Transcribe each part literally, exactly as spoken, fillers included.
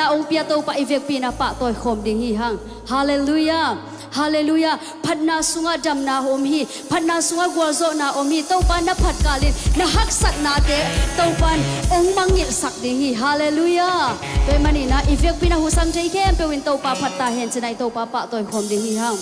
Hong pia Topa i vekpi in a pahtawi khawm ding hi hang. Halleluiah. Halleluiah. Phatna sungah damna om hi. Phatna sungah gualzawhna om hi. Topa na phat kalin na haksatnate Topa in hong mangngilhsak ding hi. Halleluiah. Tua ahih manin ah i vekpi in a husang thei khempeuh in Topa phat ta hen ci-in ah i Topa pahtawi khawm ding hi hang.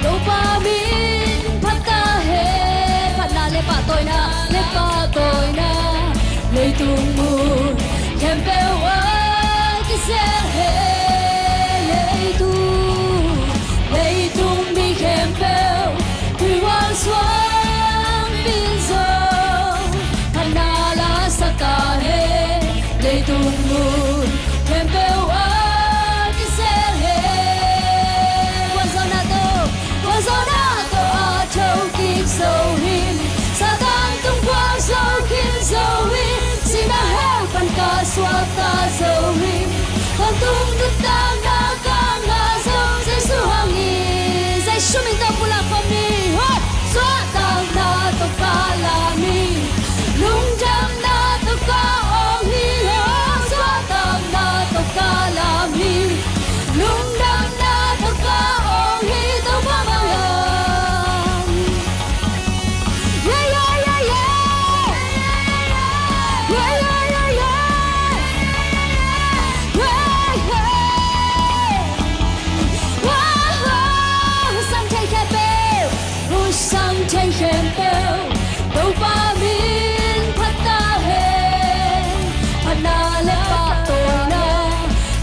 Topa min phat ta hen. Phatna le pahtawina, le pahtawina, leitung mun khempeuh ah kizel hen. Leitung, leitung mi khempeuh, tuihual suang pin zong, phatna la sa ta hen. Leitung mun khempeuh ah kizel hen. Gualzawhna tawh, gualzawhna tawh a thokik zo hi. Satan tung gual zo khin zo hi. Sihna hell pan ka suakta zo hi. Tawntung nuntakna ka ngah zo Jesu hang hi. Jesu min tawh pulak khawm ni. Suahtakna tawh ka lam hi. Lungdamna tawh ka awng hi. Suahtakna tawh ka lam hi. Lungdamna tawh ka awng hi. Topa bang hi. Yeah, yeah, yeah, yeah. Yeah, yeah, yeah, yeah. Yeah, yeah. Wow, wow. Husang thei khempeuh, husang thei khempeuh, Topa min phat ta hen. Phatna le pahtawina,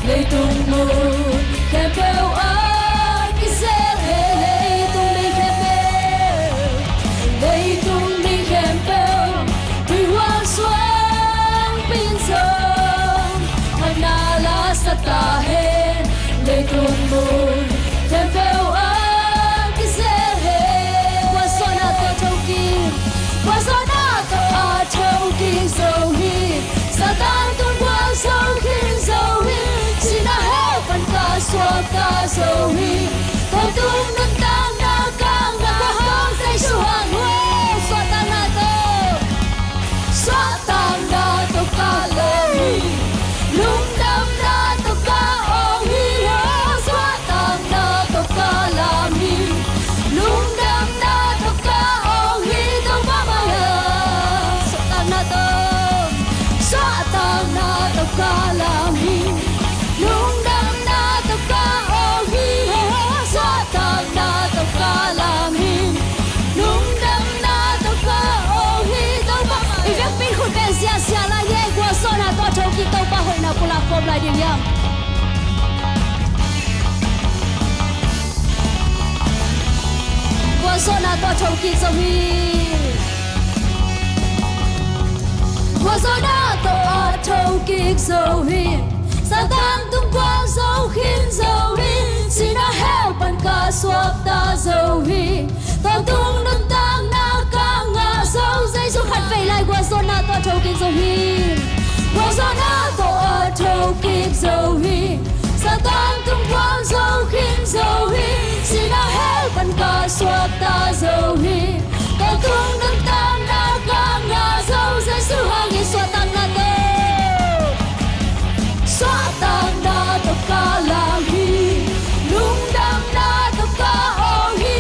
leitung mun khempeuh ah kizel hen. Leitung mi khempeuh, leitung mi khempeuh, tuihual suang pin zong, phatna la sa ta hen. Leitung mun khempeuh ah kizel hen. Gualzawhna tawh thokik, gualzawhna tawh a thokik zo hi. Satan tung gual zo khin zo hi. Sihna hell pan ka suakta zo hi. Tawntung nuntakna ka ngah zo Jesu hang hi. Suahtakna tawh, suahtakna tawh ka lam hi. Lungdamna tawh ka awng hi. Suahtakna tawh ka lam hi. Lungdamna tawh ka awng hi. Topa bang hi. Suahtakna tawh, suahtakna tawh ka lam hi. Lungdamna tawh ka awng hi. Suahtakna tawh ka lam hi. Lungdamna tawh ka awng hi. Topa, i vekpi in khut beng ziahziah lai ni. Gualzawhna tawh thokik, Topa hoihna pulak khawm lai ding hi hang. Gualzawhna tawh thokik zo hi. Gualzawhna tawh a thokik zo hi. Satan tung gual zo khin zo hi. Sihna hell pan ka suakta zo hi. Tawntung nuntakna ka ngah zo Jesu. Khatvei lai gualzawhna tawh thokik zo hi. Gualzawhna tawh a thokik zo hi. Satan tung gual zo khin zo hi. Sihna hell pan ka suakta zo hi. Tawntung nuntakna ka ngah zo Jesu hang hi. Suahtakna tawh, suahtakna tawh ka lam hi. Lungdamna tawh ka awng hi.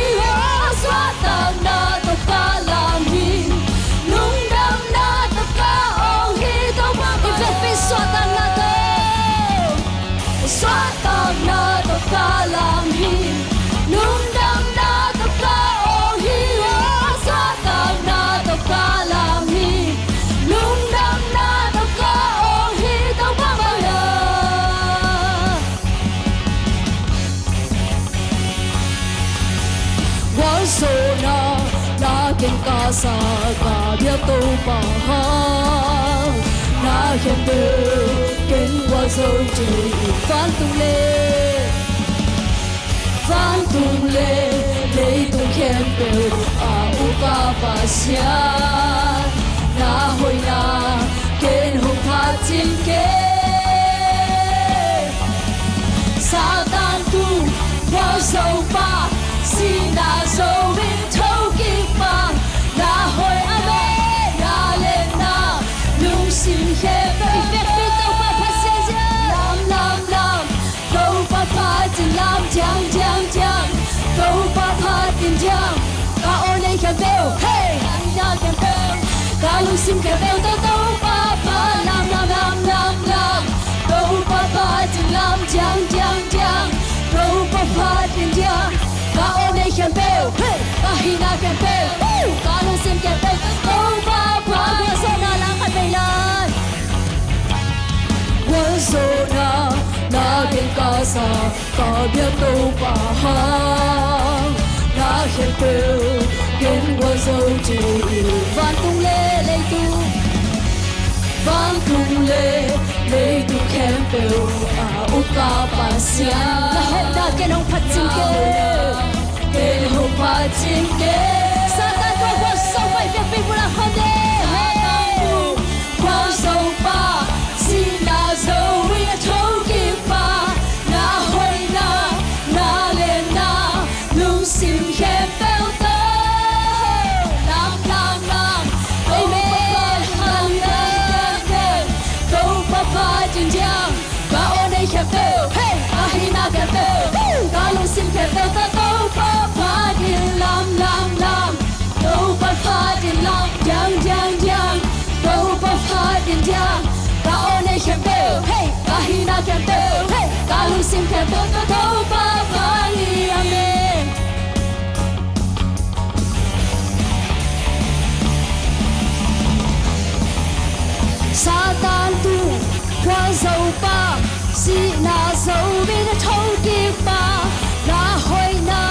Suahtakna tawh ka lam hi. Lungdamna tawh ka awng hi. Topa, i vekpi in suahtakna tawh, suahtakna tawh ka lam hi. Lungdamna tawh ka awng hi. Suahtakna tawh ka lam hi. Lungdamna tawh ka awng hi. Topa bang hi. Gualzawhna na ken ka sa, ka biak Topa hang. Na khempeuh ken gualzo ding hi. Vantung le, vantung le leitung khempeuh a upa Pasian, na hoihna ken hong phat cing kei. Sim khempeuh tawh Topa phat lam, lam, lam, lam, lam. Topa phat in lam diang, diang, diang. Topa phat in diang. Ka aw nei khempeuh, hey, ka hihna khempeuh, hey, ka lungsim khempeuh tawh Topa phat in. Gualzawhna lang khat vei lai. Gualzawhna na gen ka sa, ka biak Topa hang, na khempeuh gen gualzo ci hi. Vantung le leitung, vantung le leitung khempeuh a up ka Pasian, na hopna ken hong phat cing kei. Ken hong phat cing kei. Satan tua gualzo pai biakpi bula khawm de. Satan tua gualzo pa, sihna zo in a thokik pa, na hoihna, na lianna, lungsim khempeuh tawh lam, lam, lam. Amen. Hallelujah. Topa phat in diang. Ka aw nei khempeuh, hey, ka hihna khempeuh, hey, ka lungsim khempeuh tawh Topa phat in lam, lam, lam. Topa phat in lam diang, diang, diang. Topa phat in diang. Ka aw nei khempeuh, hey, ka hihna khempeuh, hey, ka lungsim khempeuh tawh Topa phat in. Amen. Satan tung gualzo pa, sihna zo in a thokik pa, na hoihna,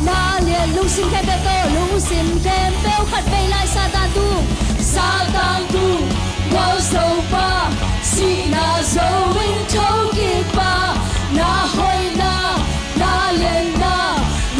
na lian, lungsim khempeuh tawh, lungsim khempeuh khat vei lai. Satan tung, Satan tung gualzo pa, sihna zo in thokik pa, na hoihna, na lianna,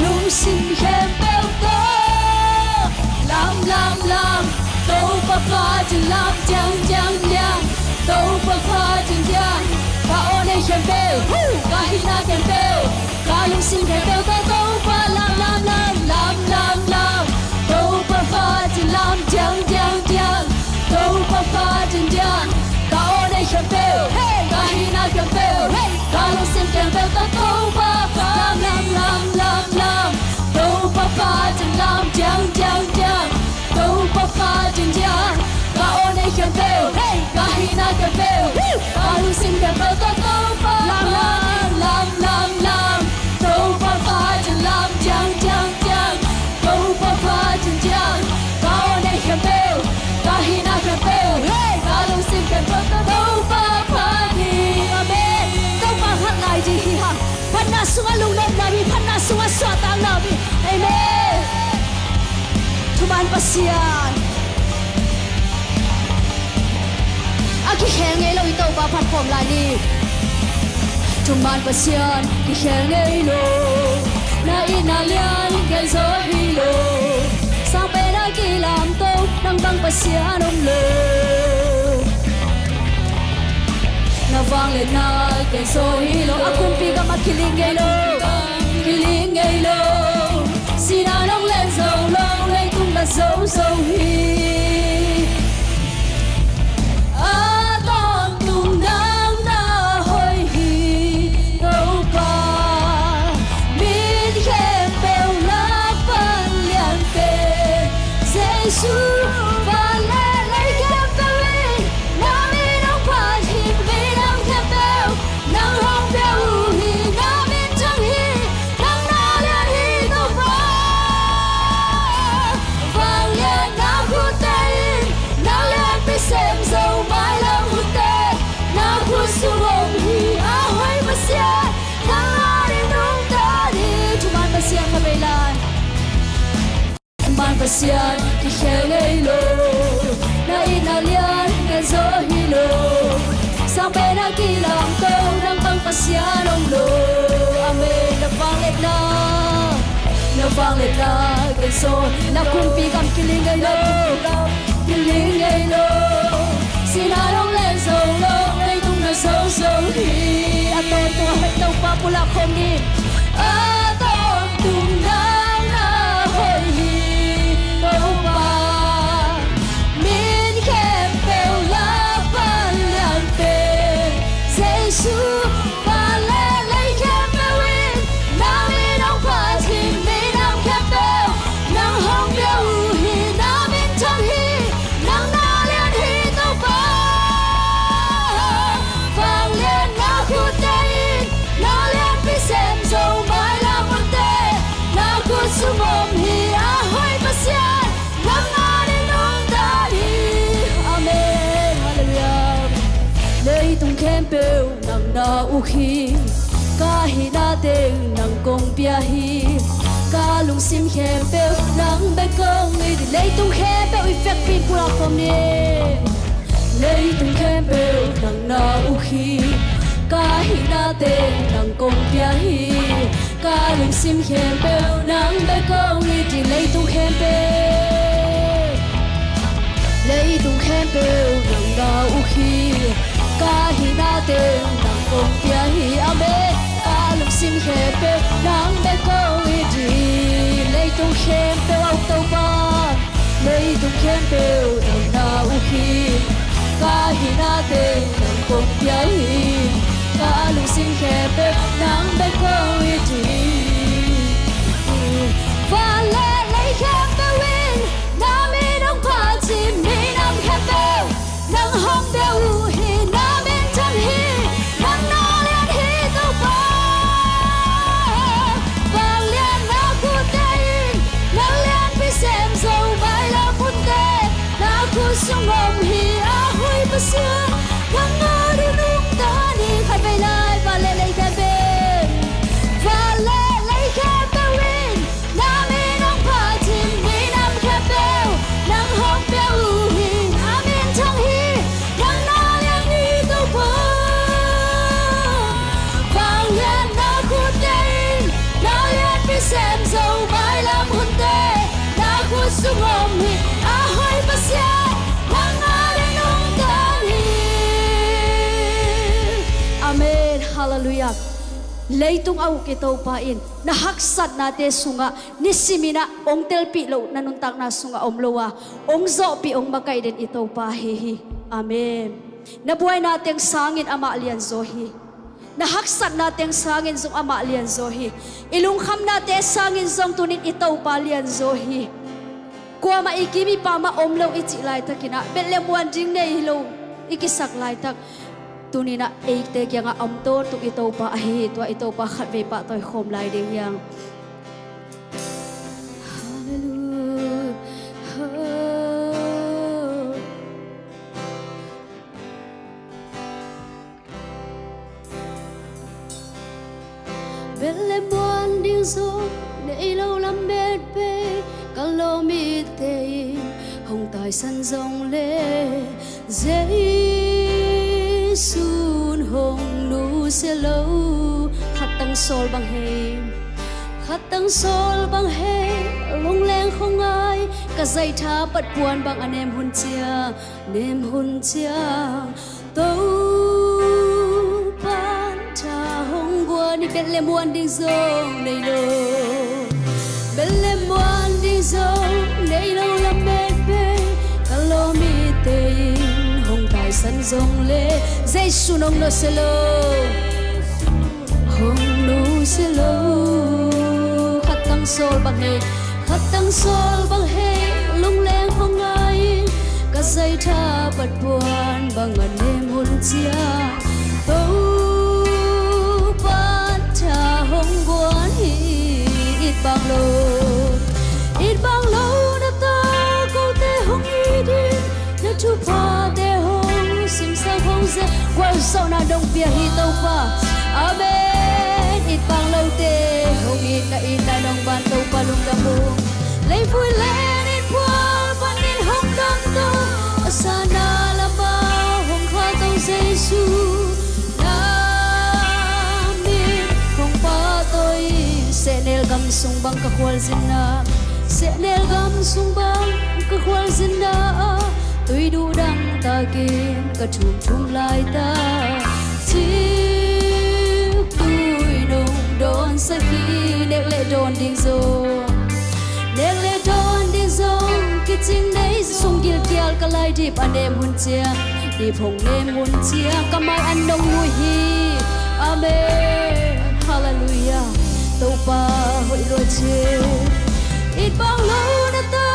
lungsim khempeuh tawh lam, lam, lam. Topa phat in lam diang, diang, diang. Topa phat in diang. Ka aw nei khempeuh, hu, ka hihna khempeuh, ka lungsim khempeuh tawh Topa lam, lam, lam, lam, lam, lam. Topa phat in lam diang, diang, diang. Topa phat in diang. Ka aw nei khempeuh, hey, ka hihna khempeuh, hey, ka lungsim khempeuh tawh Topa phat lam, lam, lam, lam, lam. Topa phat in lam diang, diang, diang. Topa phat in diang. Ka aw nei khempeuh, hey, ka hihna khempeuh, hey, ka lungsim khempeuh tawh Topa lam, lam, lam, lam, lam. Topa phat in lam diang, diang, diang. Topa phat in diang. Ka aw nei khempeuh, ka hihna khempeuh, hey, ka lungsim khempeuh tawh Topa phat in. Amen. Topa phat lai ding hi hang. Phatna sungah lungnopna om hi, phatna sungah suahtakna om hi. Amen. Thuman Pasian. A kikhel ngei lo i Topa phat khawm lai ni. Thuman Pasian kikhel ngei lo. Na itna lian gen zaw hi lo. Sang pen a kilamto, nang bang Pasian om lo. Na vangliatna gen zaw hi lo. A kumpi gam ah kiling ngei lo. Kiling ngei lo. Sihna nong len zo lo, leitung na zo zo hi. A tawntung nang na hoih hi, Topa. Min khempeuh lak pan lian pen Jesu. Van le lei khempeuh in na min hong phat hi, minam khempeuh nang hong pia uh hi, na min thang hi, nang na lian hi, Topa. Vangliatna khutte in na lianpi sem zo, mailam khutte na khut sung om hi. A hoih Pasian, nang ading nungta ni. Thuman Pasian kha vei lai. Thuman Pasian kikhel ngei lo. Na itna lian gen zaw hi lo. Sang pen a kilamto, nang bang Pasian om lo. Amen. Na vangliatna, na vangliatna gen zaw. Na kumpi gam kiling ngei lo. Kiling ngei lo. Sihna nong len zo lo, leitung na zo zo hi. A tawntung a hoih Topa pulak khawm ni. A tawntung nang na hoih hi, Topa. Min khempeuh lak pan lian pen Jesu. Van le lei khempeuh in na min hong phat hi, minam khempeuh nang hong pia uh hi, na min thang hi, nang na Na uh hi, ka hihna teng nang kong pia hi. Ka lungsim khempeuh nang bek kong it hi. Leitung khempeuh i vekpi in pulak khawm ni. Leitung khempeuh nang na uh hi. Ka hihna teng nang kong pia hi. Ka lungsim khempeuh nang bek kong it hi. Leitung khempeuh, leitung khempeuh nang na uh hi. Ka hihna teng nang kong pia hi. Amen. Ka lungsim khempeuh nang bek kong it hi. Leitung khempeuh a uk Topa, leitung khempeuh nang na uh hi. Ka hihna teng nang kong pia hi. Ka lungsim khempeuh nang bek kong it hi. Van le lei khempeuh in na min hong phat hi. Minam khempeuh nang hong bia uh hi. Na min thang hi. Nang na lian hi Topa. Vangliatna khutte in na lianpi sem zo. Mailam hunte na khut sung om hi. A hoih Pasian, nang a ding nungta ni. Khatvei lai, van le lei khempeuh in, van le lei khempeuh in na min hong phat hi. Minam khempeuh nang hong bia uh hi. Na min thang hi. Nang na lian hi Topa. Vangliatna khutte in na lianpi sem zo. Mailam hunte na khut sung om hi. A hoih Pasian, nang a ding nungta ni. Amen. Halleluiah. Leitung a uk i Topa in na haksatnate sungah nisimin ah hong telpih loh, na nuntakna sungah om lo a, hong zawhpih, hong makaih den i Topa ahi hi. Amen. Na buaina teng sangin amah lianzaw hi. Na haksatna teng sangin zong amah lianzaw hi. I lungkhamnate sangin zong tunin i Topa lianzaw hi. Kuamah i kim i pam ah om lo i cih laitakin ah, Bethlehem muan ding nei lo i kisak laitak, tunin ah eite kiangah a om tawntung i Topa ahi hi. Tua i Topa khatvei pahtawi khawm lai ding hi hang. Halleluiah. Bethlehem muan ding zong nei lo lamet pei, ka lawm ite in hong taisan zong le, Jesu in hong nusia lo. Khattang sawl bang hei, khattang sawl bang hei, lungleng khuangai, ka zaitha pat puan bang a nem hun ciang, nem hun ciang, Topa'n tha hong guan hi. Bethlehem muan ding zong nei lo, Bethlehem muan ding zong nei lo lamet pei, ka lawm ite in hong taisan zong le, Jesu in hong nusia lo, hong nusia lo. Khattang sawl bang hei, khattang sawl bang hei, lungleng khuangai, ka zaitha pat puan bang a nem hun ciang, Topa'n tha hong guan hi. It bang lo, it bang lo na ta kote hong it in, na thuphate hong simsak hong ze. Gualzawhna nong pia hi Topa. Amen. It bang lote hong it na, it na nong ban Topa lungdam ung. Leivui le innphual panin hong damto, a sanna lamah hong khato Jesu, na min hong pahtawi. Sehnel gam sung bang ka khualzinna, sehnel gam sung bang ka khualzinna ah, tuiduh dang takin ka thumthum laitak, thil tui nong dawnsak hi. Nek le dawn ding zong, nek le dawn ding zong kicing nei, sung gilkial ka laidip a nem hun ciang, dip hong nem hun ciang, ka mai an nong nuih hi. Amen. Halleluiah. Topa hoih lua ci. It bang lo na ta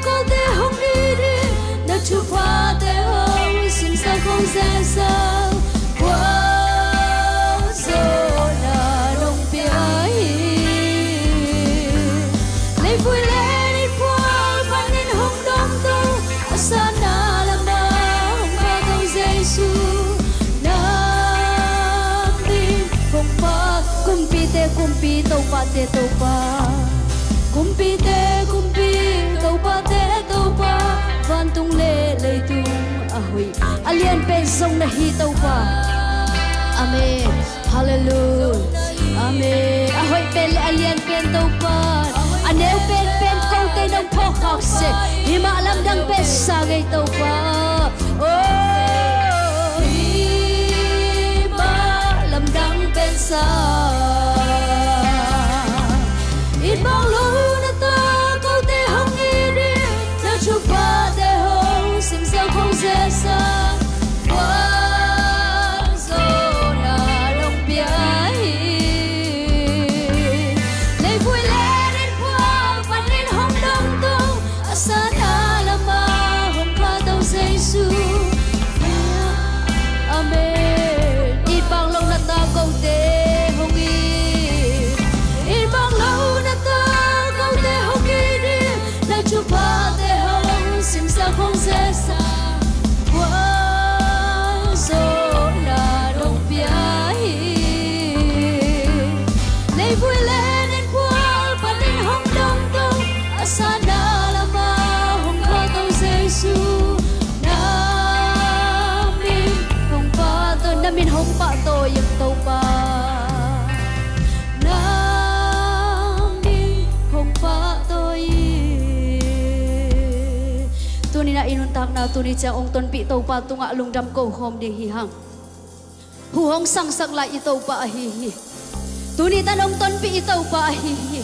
kote hong it in, na thuphate hong simsak hong zesak, gualzawhna nong pia hi. Leivui le innphual panin hong damto, a sanna lamah hong pahtawi Jesu, na Topate Topa, kumpite kumpi, topate Topa, vantung le leitung a hoih, a lianpen zong na hi Topa. Amen. Halleluia. Amen. A hoih pen le a lian pen Topa, a neu penpen kote nong phawk khak seh. Himah lamdang pen sa ngei Topa. Oh, himah lamdang pen sa. It bang lo na ta kote hong it ding, na thuphate hong simsa khong zesa. Kuang zo na nong pia hi. Leivui le nin phual panin hong dong tung, a sana lama hong kha to Jesu. Amen. It bang lo na ta kote hong it, it bang lo na ta kote hong it ding, na thuphate hong simsa khong zesa. Kuang zo na nong pia hi. Leivui le nin phual panin hong dong tung, a sana lama hong kha to Jesu. Na min hong pahtawi, na min hong pahtawi ing Topa. Na min hong pahtawi. Tuni-in ah i nuntakna tuni ciang hong tonpih Topa tungah lungdam ko khawm ding hi hang. Hu hong sangsak lai i Topa ahi hi. Tuni tan hong tonpih i Topa ahi hi.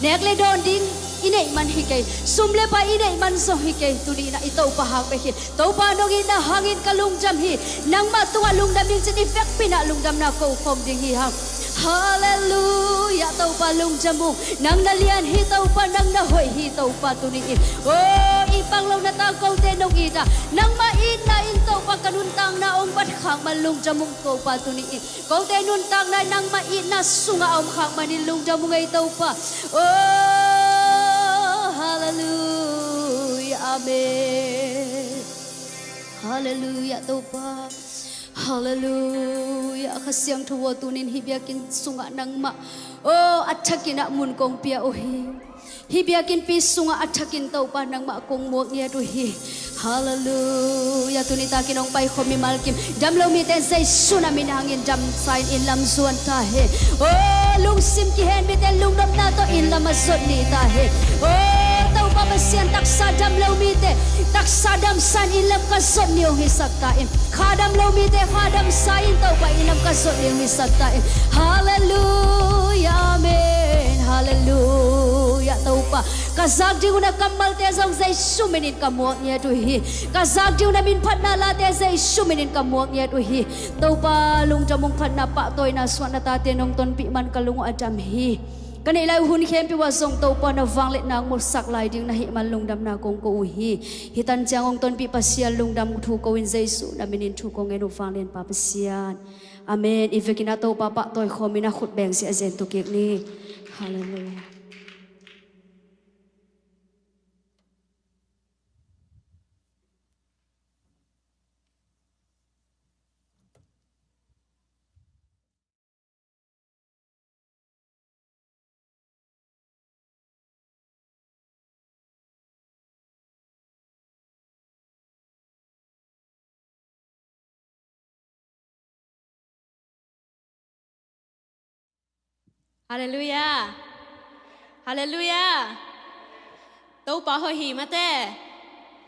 Nek le dawn ding i neih man hi kei, sum le pai i neih man zong hi kei. Tuni-in ah i Topa hang bek hi. Topa nong itna hangin ka lungdam hi. Nangmah tungah lungdam ing cin i vekpi-in ah lungdamna ko khawm ding hi hang. Halleluia. Topa lungdam ung. Nang na lian hi Topa, nang na hoih hi Topa tuni-in. Oh, it bang lo na ta kote nong it a, nangmah itna in Topa ka nuntakna hong bat khak man lungdam ung Topa tuni-in. Kote nuntakna nangmah itna sungah a om khak manin lungdam ung ei Topa. Oh, halleluia. Amen. Halleluia Topa. Halleluia. Kha Siangtho aw, tuni-in hih biakinn sungah nangmah, oh, a thakin ah mun kong pia uh hi. Hih biakinnpi sungah a thakin Topa nangmah kong muak ngiat uh hi. Halleluia. Tuni takin hong paikhawm mimal kim, dam lo mite Jesu na min hangin damsa-in inn lam zuan ta hen. Oh, lungsim kihen mite lungnopna tawh inn lam a zot ni ta hen. Oh, Topa Pasian, taksa dam lo mite taksa damsa-in inn lam ka zot ni hong hisak ta in. Kha dam lo mite kha damsa-in Topa inn lam ka zot ni hong hisak ta in. Halleluia. Amen. Halleluia. Topa, ka zak ding uh na kammalte zong Jesu minin ka muak ngiat uh hi. Ka zak ding uh na min phatna late Jesu minin ka muak ngiat uh hi. Topa, lungdam ung. Phatna pahtawina suahna tate nong tonpih man ka lung uh a dam hi. Ka neih lai uh hun khempeuh ah zong Topa na vangliatna hong musak lai ding na hih man lungdamna kong ko uh hi. Hih tan ciang hong tonpih Pasian lungdam thu ko-in Jesu na minin thu kong ngen uh, vanglianpa Pasian. Amen. I vekin ah Topa pahtawi khawmin a khut beng ziahziah in tu kik ni. Halleluia. Halleluia. Halleluia. Topa hoih hi mate.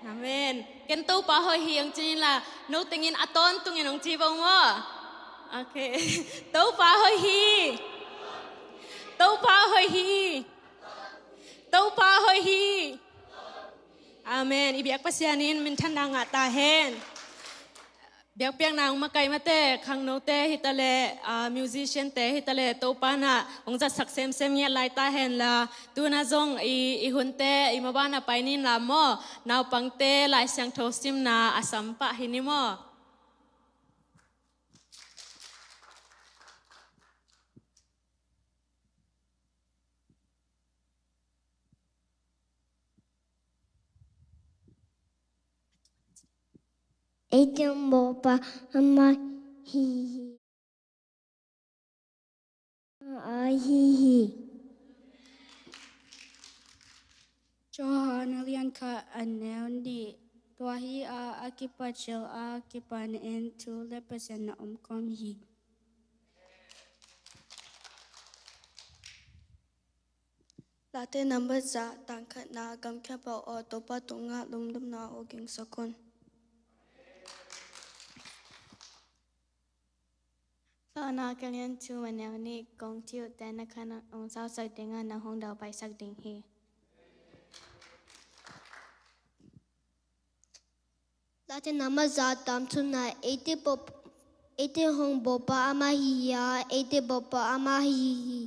Amen. Ken Topa hoih hi hong ci inla, no tengin a tawntungin hong ci vo maw. Okay. Topa hoih hi. Topa hoih hi. Topa hoih hi. Amen. I biak Pasian in minthanna ngah ta hen. Biakpiakna hong makaih mate, khangnote hi taleh, ah, musiciante hi taleh, Topa in ah hong zatsak semsem ngiat lai ta hen la, tu-in ah zong i, i hunte i maban ah pai ni inla maw, naupangte Lai Siangtho simna a sam pah hi ni maw. Ei ciang bawlpa amah hi hi. ahi hi. Johan a lian khat a neu nih. Tua hi a, a kipat cil a kipan in thu le Pasian na omkhawm hi. Late number za tang khatna, gamkhia pau aw, Topa tungah lungdamna aw gingsak un. Paunak a lian thum a neu nih, kong thih uh te na khan hong sausak ding a, na hong daupaisak ding hi. Late number za tam thumna, eite bawp, eite hong bawlpa amah hi a, eite bawlpa amah hi hi.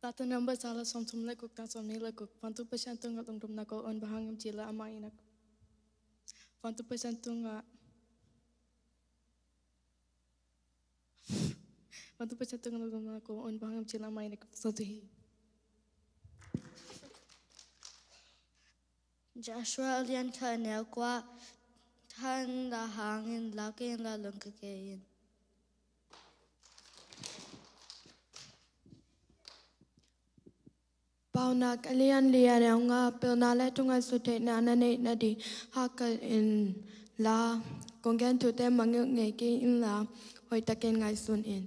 Late number za le sawm thum le guk, tang sawm nih le guk. Vantung Pasian tungah lungdamna ko un, bang hang hiam cih leh amah in a, Vantung Pasian tungah Vantung Pasian tungah lungdamna ko un, bang hang hiam cih leh amah in a, Joshua a lian khat a neu kua, tha in la hang in, la kei in la lungkia kei in. Paunak a lian li a neu nga, pilna le thungaihsut theihna na neih nading hakkal inla, kong gen thute mangngilh ngei kei inla, hoihtakin ngaihsun in.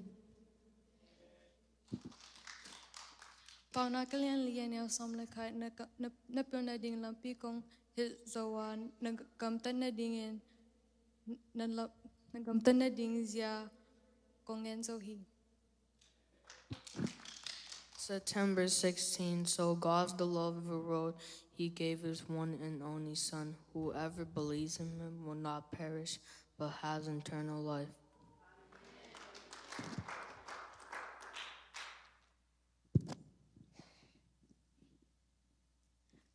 Paunak a lian li a neu sawm le khat, na ka, na, na pil nading lampi kong hilh zo a, na gamtat nadingin, na la, na gamtat nading zia kong ngen zo hi. September sixteen, so God the love of the world, he gave his one and only Son. Whoever believes in him will not perish, but has eternal life.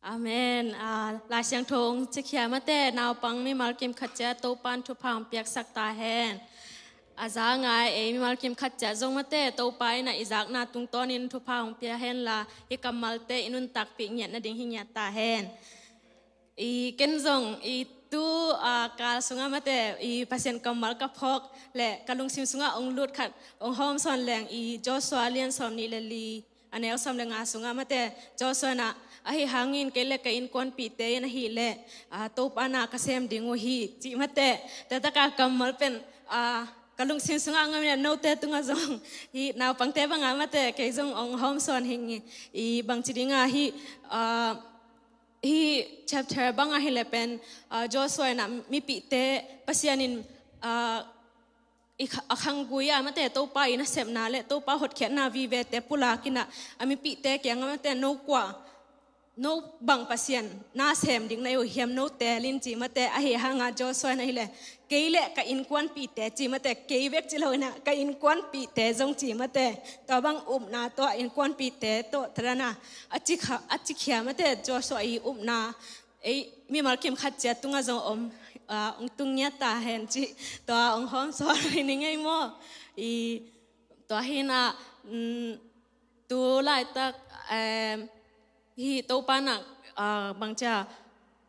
Amen. Ah, Lai Siangtho hong cikhia mate, naupang mimal kim khat ciat Topa'n thupha hong piaksak ta hen. A za ngai ei mimal kim khat ciat zong mate, Topa in a i zakna tungtawnin thupha hong pia hen la, i kammalte i nuntakpih ngiat nading hi ngiat ta hen. I ken zong i tu, ah, kal sungah mate, i Pasian kammal ka phawk le ka lungsim sungah hong lut khat hong hawmsawn leng, i Joshua lian sawm nih le li a neu sawm le nga sungah mate, Joshua in a, ahi hangin kei le ka innkuanpihte in ahih leh, ah, Topa na ka sem ding uh hi, cih mate. Tua taka kammal pen, ah, ka lungsim sungah ngam in a, note tungah zong hih naupangte bangah mate, kei zong hong hawmsawn hing i, i bangci dingah hih, ah, hih chapter bangah hi leh pen, ah, Joshua in a mipihte Pasian in, ah, i kha-, a khanggui ah mate Topa i nasepna le Topa hotkhiatna vivete pulak in a, a mipihte kiangah mate, no kua, no bang Pasian na sem ding na hi uh hiam, no teel in, ci mate. Ahi hangah Joshua in ahih leh, kei le ka innkuanpihte, ci mate, kei bek ci lo in a, ka innkuanpihte zong, ci mate. Tua bang upna tawh a innkuanpihte tawh thadah in a, a ci kha-, a cikhia mate, Joshua i upna ei mimal kim khat ciat tungah zong om, ah, hong tung ngiat ta hen cih, tua hong hawmsawn hi ning ei maw. I, tua hi in a, mm, tu laitak, em, hih Topa in a, ah, bangci a,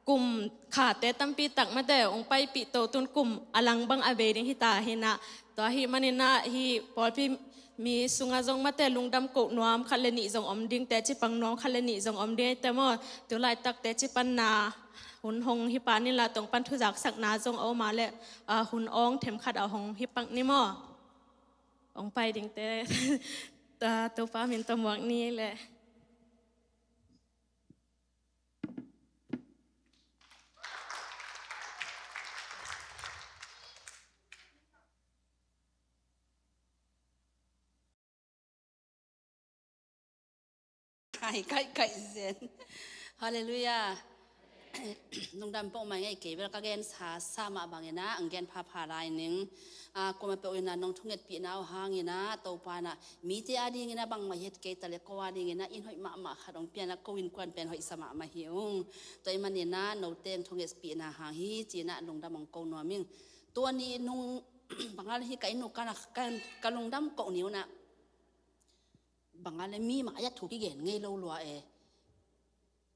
kum khate tampi tak mate hong paipih to, tun kum a lang bang a bei ding hi ta hi in a, tua ahih manin a hih pawlpi mi sungah zong mate lungdam koh nuam khat le nih zong om ding, teci pang nuam khat le nih zong om ding ei te maw. Tu laitak teci panna hun hong hi pah ni la, tong pan thuzaksakna zong a om a leh, ah, hun awng themkhat a hong hi pak ni maw. Hong pai dingte, ah, Topa min tawh muak ni leh. Kai, kai, kai zen. Halleluiah. Lungdam peuhmah ing ei, kei bel ka gen sa, sa mah bangin a, ang gen phapha lai ning. Ah, kuamah peuh in a nong thungetpihna uh hangin a, Topa in a, mite a dingin a bangmah hi het kei ta leh ko a dingin a, inn hoih mahmah khat hong pia in a, ko innkuan pen hoihsa mahmah hi ung. Tua ahih manin a, note hong thungetpihna hang hi ci in a, lungdam hong ko nuam ing. Tua ni nung, bang a leh hih ka inn uh ka na, ka, ka lungdam koh ni un a, bang a leh mi mai-ah thu kigen ngei lo lua e.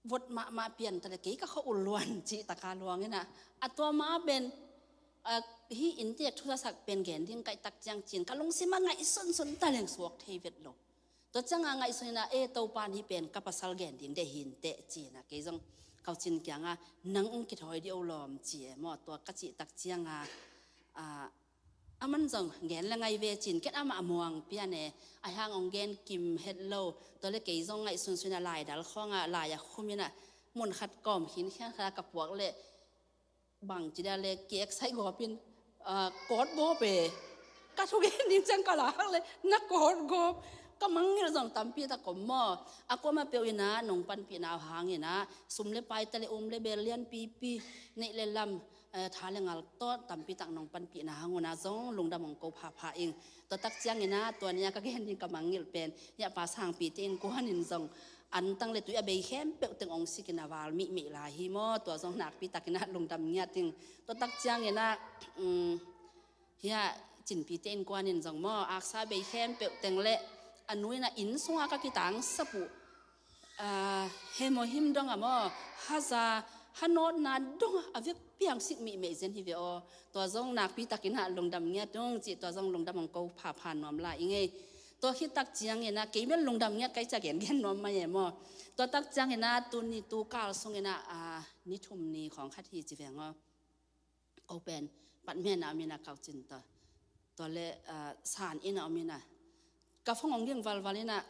Vot mahmah pian ta leh kei ka khua ul luan cih taka luang in a. A tua mah pen a, hih inntek thusasak pen gen ding ka hih tak ciang ci-in ka lungsim ah ngaihsunsun taleng suak thei vet lo. Tua ciangah ngaihsun inah, e, Topa'n hih pen ka pasal gen ding deih hi inteh ci-inah kei zong ka u Cin kiangah, nang hong kithawi dih o lawm, ci e maw. Tua ka cih tak ciangah, a, aman zong gen le ngai ve ci-in, ken amah muang pian e, a hiang hong gen kim het lo. Tua le kei zong ngaihsunsun inah laidal khawngah lai a khum inah, mun khat kawm khinkhian khat ah ka puak leh, bang ci dia le, ki excite gawp in, a, kawt gawp e. Ka thugen ding ciang ka lak le na kawt gawp. Ka mangngilh zong tampi tak om maw. A kuamah peuh inah nong panpihna uh hang inah sum le pai, ta le um le bel, lianpipi, neih le lam, eh, tha le ngal tawh tampi tak nong panpihna hang un ah zong lungdam hong ko phapha ing. Tua tak ciang inah tua ni-a ka gen ding ka mangngilh pen, hiah Pa Sangpite innkuan in zong antang le tui a bei khempeuh teng hong sik inah val mihmih lai hi maw. Tua zong nakpi tak inah lungdam ngiat ing. Tua tak ciang inah, um, hiah Cinpite innkuan in zong maw, aksa bei khempeuh teng le a nu inah inn sungah ka kitangsap uh, a, hemohim dongah maw, haza, hanawtna dongah a vekpi-a hong sik mihmih zen hi ve aw. Tua zong nakpi tak inah lungdam ngiat ung ci, tua zong lungdam hong ko phapha nuam lai ing ei. Tua khit tak ciang inah kei bel lungdam ngiat ka hih ciang gengen nuam mai e maw. Tua tak ciang inah tuni tu kal sung inah, a, ni thum ni khawng khat hi ci veng aw. Ko pen patmen a om inah ka u Cin tawh, tua le, a, san inn a om inah, ka phone hong ging valval inah,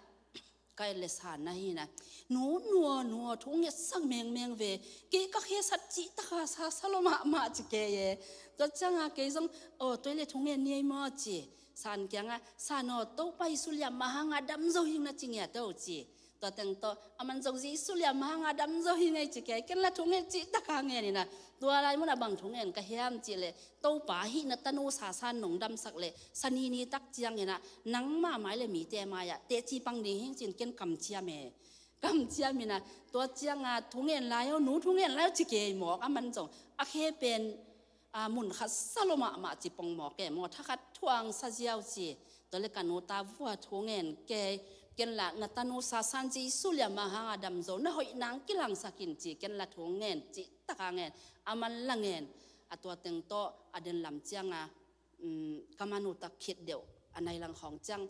ka et le san na hi inah, nu, nu aw, nu aw, thu ngetsak mengmeng ve, kei ka khesat cih taka sa sa lo mahmah ci kei e. Tua ciangah kei zong, aw, tua le thungen ni ei maw ci. San kiangah, san aw, Topa Jesu liamma hangah dam zo hing na ci ngiat o ci. Tua teng tawh, aman zong Jesu liamma hangah dam zo hing ei ci kei, ken la thungen cih taka ngen inah. Tua lai munah bang thungen ka hiam cih leh, Topa hih na tanu Sasan nong damsak leh, Sani ni tak ciang inah, nangma mai le mite mai-ah teci pang ding hing ci-in ken kamciam e. Kamciam inah, tua ciangah thungen lai o, nu thungen lai o ci kei mawk, aman zong a khe pen, a, mun khat sa lo mahmah ci pong mawk e maw, thakhat thuang sa ziau ci. Tua le ka nu ta vua thungen kei, ken la na tanu Sasan Jesu liamma hangah dam zo, na hoih nang kilangsak in ci, ken la thungen cih taka ngen, aman la ngen. A tua teng tawh a den lam ciangah, um, ka manu tak khit deuh a nai lang khawng ciang,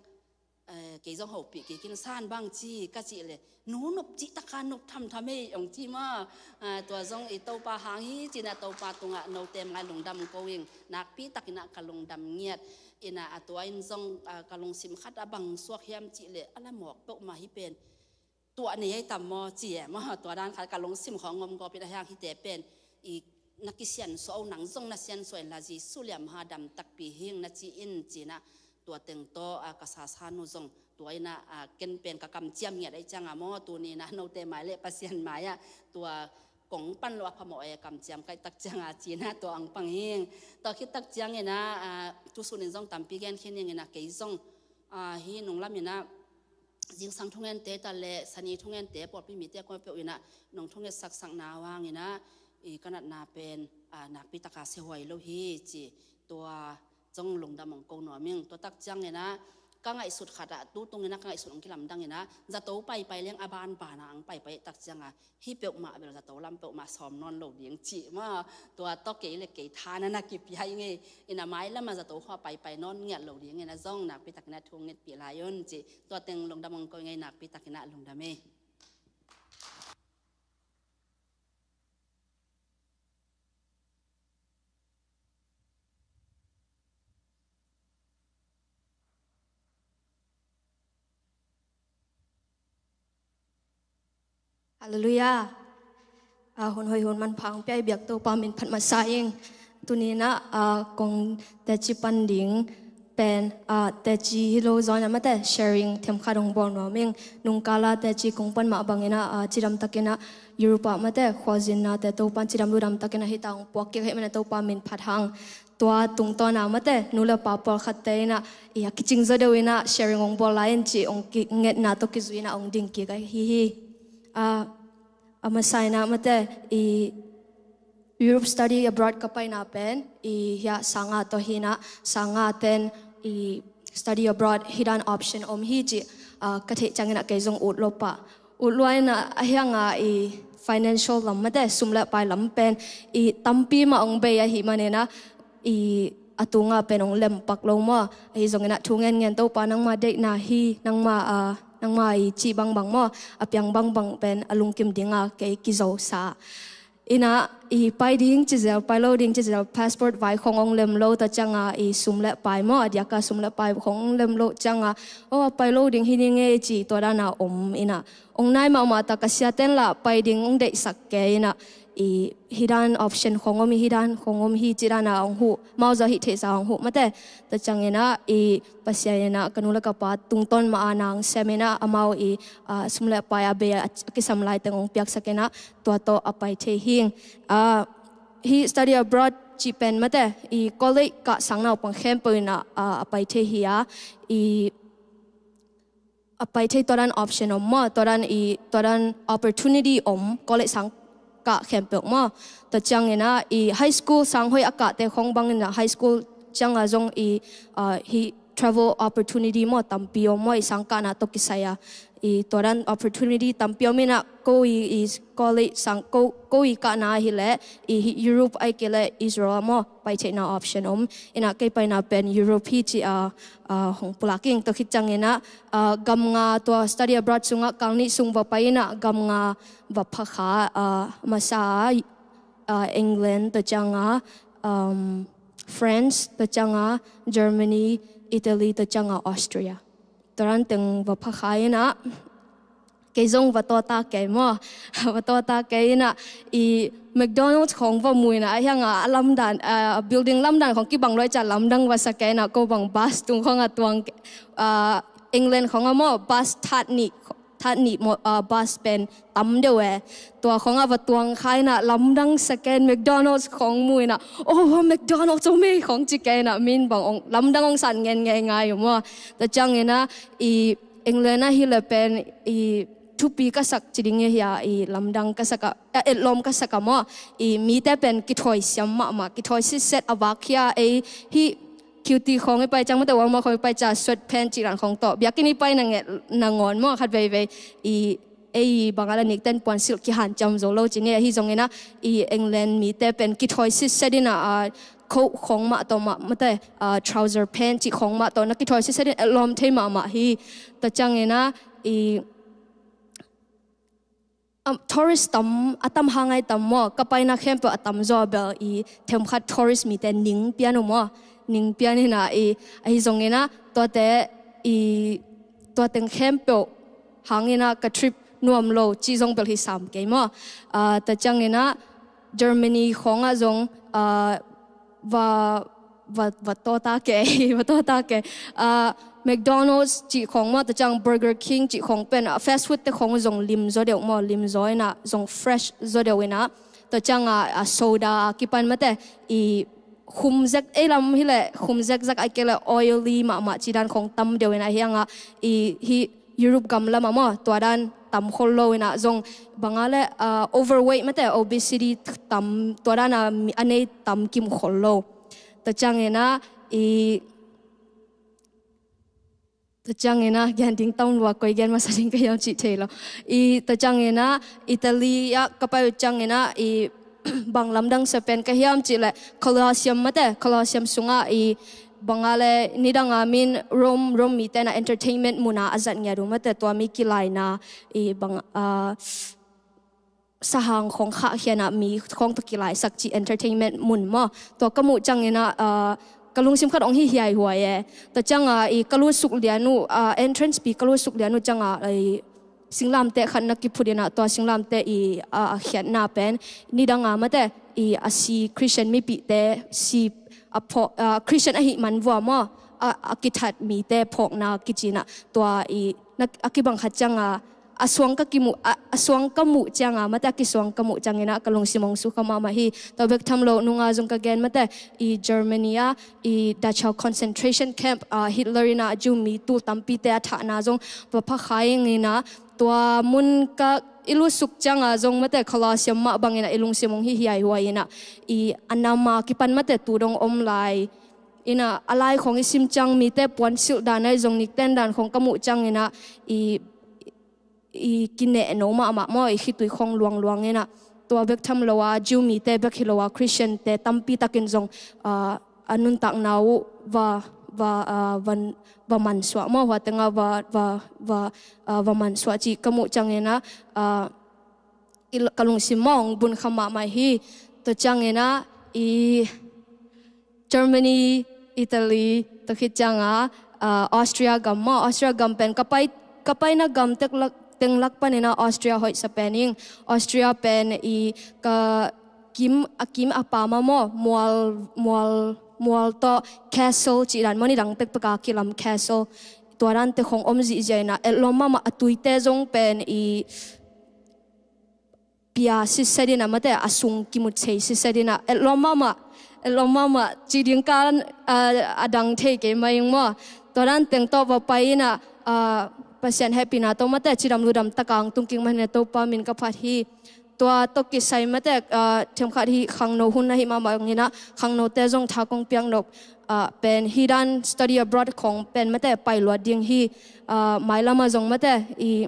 eh, kei zong hopih kik in san bang ci ka cih leh, nu nop cih taka nop thamtham ei hong ci maw. Ah, tua zong i Topa hang hi ci inah Topa tungah note mai lungdam ko ing, nakpi tak inah ka lungdam ngiat. Inah a tua in zong, ah, ka lungsim khat ah bang suak hiam cih leh, a la mawk peuhmah hi pen tuah nei ei tam maw ci e maw. Tua dan khat ka lungsim khawng om gawp inah, a hiang hihte pen i na kisiansuah o, nang zong na siansuah inla Jesu liamma hangah dam takpi hing na ci in ci inah, tua teng tawh, a, ka Sasan nu zong tua inah, a, ken pen ka kamciam ngiat ahih ciangah maw, tuni inah note mai le Pasian mai-ah tua kong pan lo a phamawh e, kamciam ka hih tak ciangah ci inah tua hong pang hing. Tua khit tak ciang inah, a, tusun in zong tampi gen khin ing inah kei zong, a, hih nunglam inah zingsang thungente ta le Sani thungente pawlpi mite kuamah peuh inah nong thungetsaksakna uh hang inah i ka natna pen, a, nakpi taka siahuai lo hi ci, tua zong lungdam hong ko nuam ing. Tua tak ciang inah ka ngaihsut khat ah, tu tung inah ka ngaihsut hong kilamdang inah zato paipai leng a banban ah hong paipai tak ciangah, hih peuhmah bel zato lam peuhmah sawm nawn lo ding cih maw. Tua tawh kei le kei tha na na kipia ing ei. Inah mailam ah zato khua paipai nawn ngiat lo ding inah zong nakpi tak inah thu ngetpih lai un cih, tua teng lungdam hong ko ing ei, nakpi tak inah lungdam ei. Halleluiah. A, hun hoih hun manpha hong pia i biak Topa min phat masa ing. Tuni inah, a, kong teci pan ding pen, a, teci hi lo zong inah mate sharing themkhat hong bawl nuam ing. Nungkala teci kong pan mah bang inah, a, cidam tak inah Europe ah mate khualzinnate Topa'n cidam ludam tak inah hita hong puak kik ahih manin Topa min phat hang. Tua tungtawn ah mate nu le pa pawlkhatte inah i a kicing zaw deuh inah sharing hong bawl lai in ci hong ki-, ngetna tawh kizui inah hong ding kik ahi hi. A, a masa inah mate i Europe study abroad ka paina pen i hiah sanga tawh hi inah, sanga ten i study abroad hi dan option om hi ci, a, ka theih ciang inah kei zong ut lo pah. Ut lua inah a hiang a i financial lam mate sum le pai lam pen i tampi mah hong bei ahih man inah i a tunga pen hong lempak lo maw. Ahi zongin ah thu ngen ngen, Topa nangma deihna hi, nangma a nangma i cih bangbang maw, a piang bangbang pen a lungkim dinga kei kizo sa. Inah i pai ding ci zel, pai lo ding ci zel, passport vai khong hong lem lo, tua cianga i sum le pai maw, a diaka sum le pai khong hong lem lo cianga, o, a pai lo ding hi ning e ci, tua dana om inah. Hong nai mahmah ta, ka siaten lah pai ding hong deihsak kei inah, i hih dan option khong om hi, hih dan khong om hi ci dana hong huh, amau zong hih theihsa hong huh mate. Tua cianginah i Pasian inah ka nu le ka pa tungtawn mah a nang sem inah amau i, ah, sum le pai a bei a kisam lai teng hong piaksak inah tua tawh a pai thei hing. Ah, hih study abroad cih pen mate, i college kah sang naupang khempeuh inah, ah, a pai thei hi a, i a pai thei tua dan option om maw, tua dan i, tua dan opportunity om, college sang kah khempeuh maw. Tua cianginah i high school sang hoih a kahte khong banginah high school cianga zong i, ah, hih travel opportunity maw tampi om maw, i sang kahna tawh kisai a. I tua dan opportunity tampi om inah ko i, i college sang ko, ko i kahna hileh i hih Europe ahih kei leh Israel maw, pai theihna option om. Inah kei paina pen Europe hi ci a, ah, hong pulak ing. Tua khit cianginah, ah, gam nga, tua study abroad sungah kang nih sung va pai inah gam nga va pha kha, ah, masa, ah, England, tua cianga, um, France, tua cianga Germany, Italy, tua cianga Austria. Tua dan teng va pha kha inah kei zong va tawta kei maw. Va tawta kei inah i McDonald's khong va mu inah, a hianga a lamdan, a building lamdan khong kibang luai ca lamdang va sa kei inah ko bang bus tung khong a tuang, ah, England khong a maw, bus that nih, that nih maw, ah, bus pen tam deuh e. Tua khong a va tuang kha inah lamdang sa kei in, McDonald's khong mu inah, oh, McDonald's om e khong ci kei inah min bang ong lamdang ong san ngen ngei ngai uh maw. Tua cianginah i England ah hileh pen i thupi ka sak ci ding hi a, i lamdang ka sak a, a etlawm ka sak a maw. I mite pen kithawi siam mahmah, kithawi sitset, a vak hi a, ei hih cutie khong i pai ciang mate, Walmart khong i pai ciang sweatpants cih dan khong tawh biakinn i pai na nget nangawn maw, khat veivei i ei banga le nikten puansilh kihan ciam zo lo ci ni. Ahi zonginah i England mite pen kithawi sitset inah, ah, coat khong mah tawh mah mate, ah, trouser pant cih khong mah tawh na kithawi sitset in etlawm thei mahmah hi. Tua cianginah i, um, tourist tam, a tam hangai tam maw, ka paina khempeuh a tam zaw bel i themkhat tourist mite ning pian uh maw. Ning pian inah i, ahi zonginah tuate i, tua teng khempeuh hanginah ka trip nuam lo cih zong bel hi sam kei maw. Ah, tua cianginah Germany khongah zong, ah, va, va, va tawta kei, va tawta kei. Ah, McDonald's cih khong maw, tua ciang Burger King cih khong pen, ah, fast food te khong zong lim zaw deuh maw, lim zaw inah zong fresh zaw deuh inah. Tua cianga, ah, soda a kipan mate, i khum zek, ei lam hileh khum zekzek ahih kei leh oily mahmah cih dan khong tam deuh inah, hianga i hih Europe gam lamah maw, tua dan tam khol lo inah zong banga le, ah, overweight mate, obesity tam, tua dana mi, a nei tam kim khol lo. Tua cianginah i, tua cianginah gen ding tam lua, koi gen masa ding ka hiam cih thei lo. I tua cianginah Italy ah ka pai uh cianginah i bang lamdang sa pen ka hiam cih leh Colosseum mate, Colosseum sungah i banga le nidanga min Rome, Rome mite na entertainment muna a zat ngiat uh mate, tua mi kilaina i bang, ah, sahang khong khahkhianah mi khong tawh kilaisak cih entertainment mun maw. Tua ka muh cianginah, ah, ka lungsim khat hong hi hiaihuai e. Tua cianga i ka lutsuk lian uh, ah, entrance pi ka lutsuk lian uh cianga i singlamteh khat na kiphut inah, tua singlamteh i, ah, a khiatna pen nidanga mate i a si Christian mipihte si a phawk, ah, Christian ahih man vua maw, a, a kithat mite phawkna kici inah, tua i na, a kibang khat cianga a suang ka kimuh, a, a suang ka muh cianga mate, a kisuang ka muh cianginah ka lungsim hong sukha mahmah hi. Tua bek tham lo nunga zong ka gen mate, i Germany ah i Dachau concentration camp, ah, Hitler inah Jew mi tul tampite a thahna zong va pha kha ing inah, tua mun ka i lutsuk cianga zong mate, Colosseum mah banginah i lungsim hong hi hiaihuai inah, i a nam a kipan mate tu dong om lai inah, a lai khong i sim ciang mite puansilh dan ahi zong nikten dan khong ka muh cianginah i, i kinehno mahmah maw, i khitui khong luangluang inah. Tua bek tham lo a Jew mite bek hi lo a Christian te tampi takin zong, ah, a nuntakna uh va, va, ah, va, va mansuah maw, hua tengah va, va, va, ah, va mansuah cih ka muh ciangin ah, ah, i, ka lungsim maw hong bun kha mahmah hi. Tua ciangin ah i Germany, Italy, tua khit ciangah, ah, Austria gam maw, Austria gam pen ka pai, ka paina gam tek lak, teng lak panin ah Austria hoihsa pen ing. Austria pen i ka kim, a kim a pam ah maw, mual, mual, mual tawh castle cih dan maw, nidang pekpek a kilam castle. Tua dan te khong om zihziah in ah, etlawm mahmah, a tuite zong pen i pia siset in ah mate, a sung kimut sei siset in ah, etlawm mahmah, etlawm mahmah, ci ding ka, ah, a dang thei kei mai ing maw. Tua dan teng tawh va pai in ah, ah, Pasian hehpihna tawh mate, cidam ludam tak a hong tung kik manin ah Topa min ka phat hi. Tua tawh kisai mate, ah, themkhat hi khangno hun ahi mahmah in ah, khangnote zong tha kong piak nop, ah, pen hi dan study abroad khong pen mate, pai luat ding hi, ah, mailam ah zong mate, i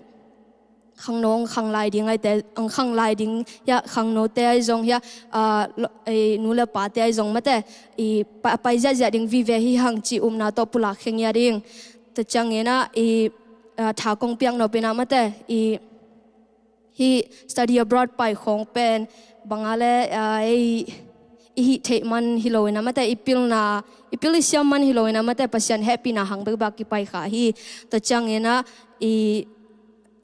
khangno hong khang lai ding aite, hong khang lai ding hiah, khangnote ahi zong hiah, ah, lo, i nu le pate ahi zong mate, i pa, pai ziahziah ding vive hi hang cih upna tawh pulak khe ngiat ing. Tua ciangin ah i, ah, tha kong piak nop in ah mate, i hih study abroad pai khong pen bang a le, ah, ei, i hih theih man hi lo in ah mate, i pilna, i pil i siam man hi lo in ah mate, Pasian hehpihna hang bekbek kipai kha hi. Tua ciangin ah i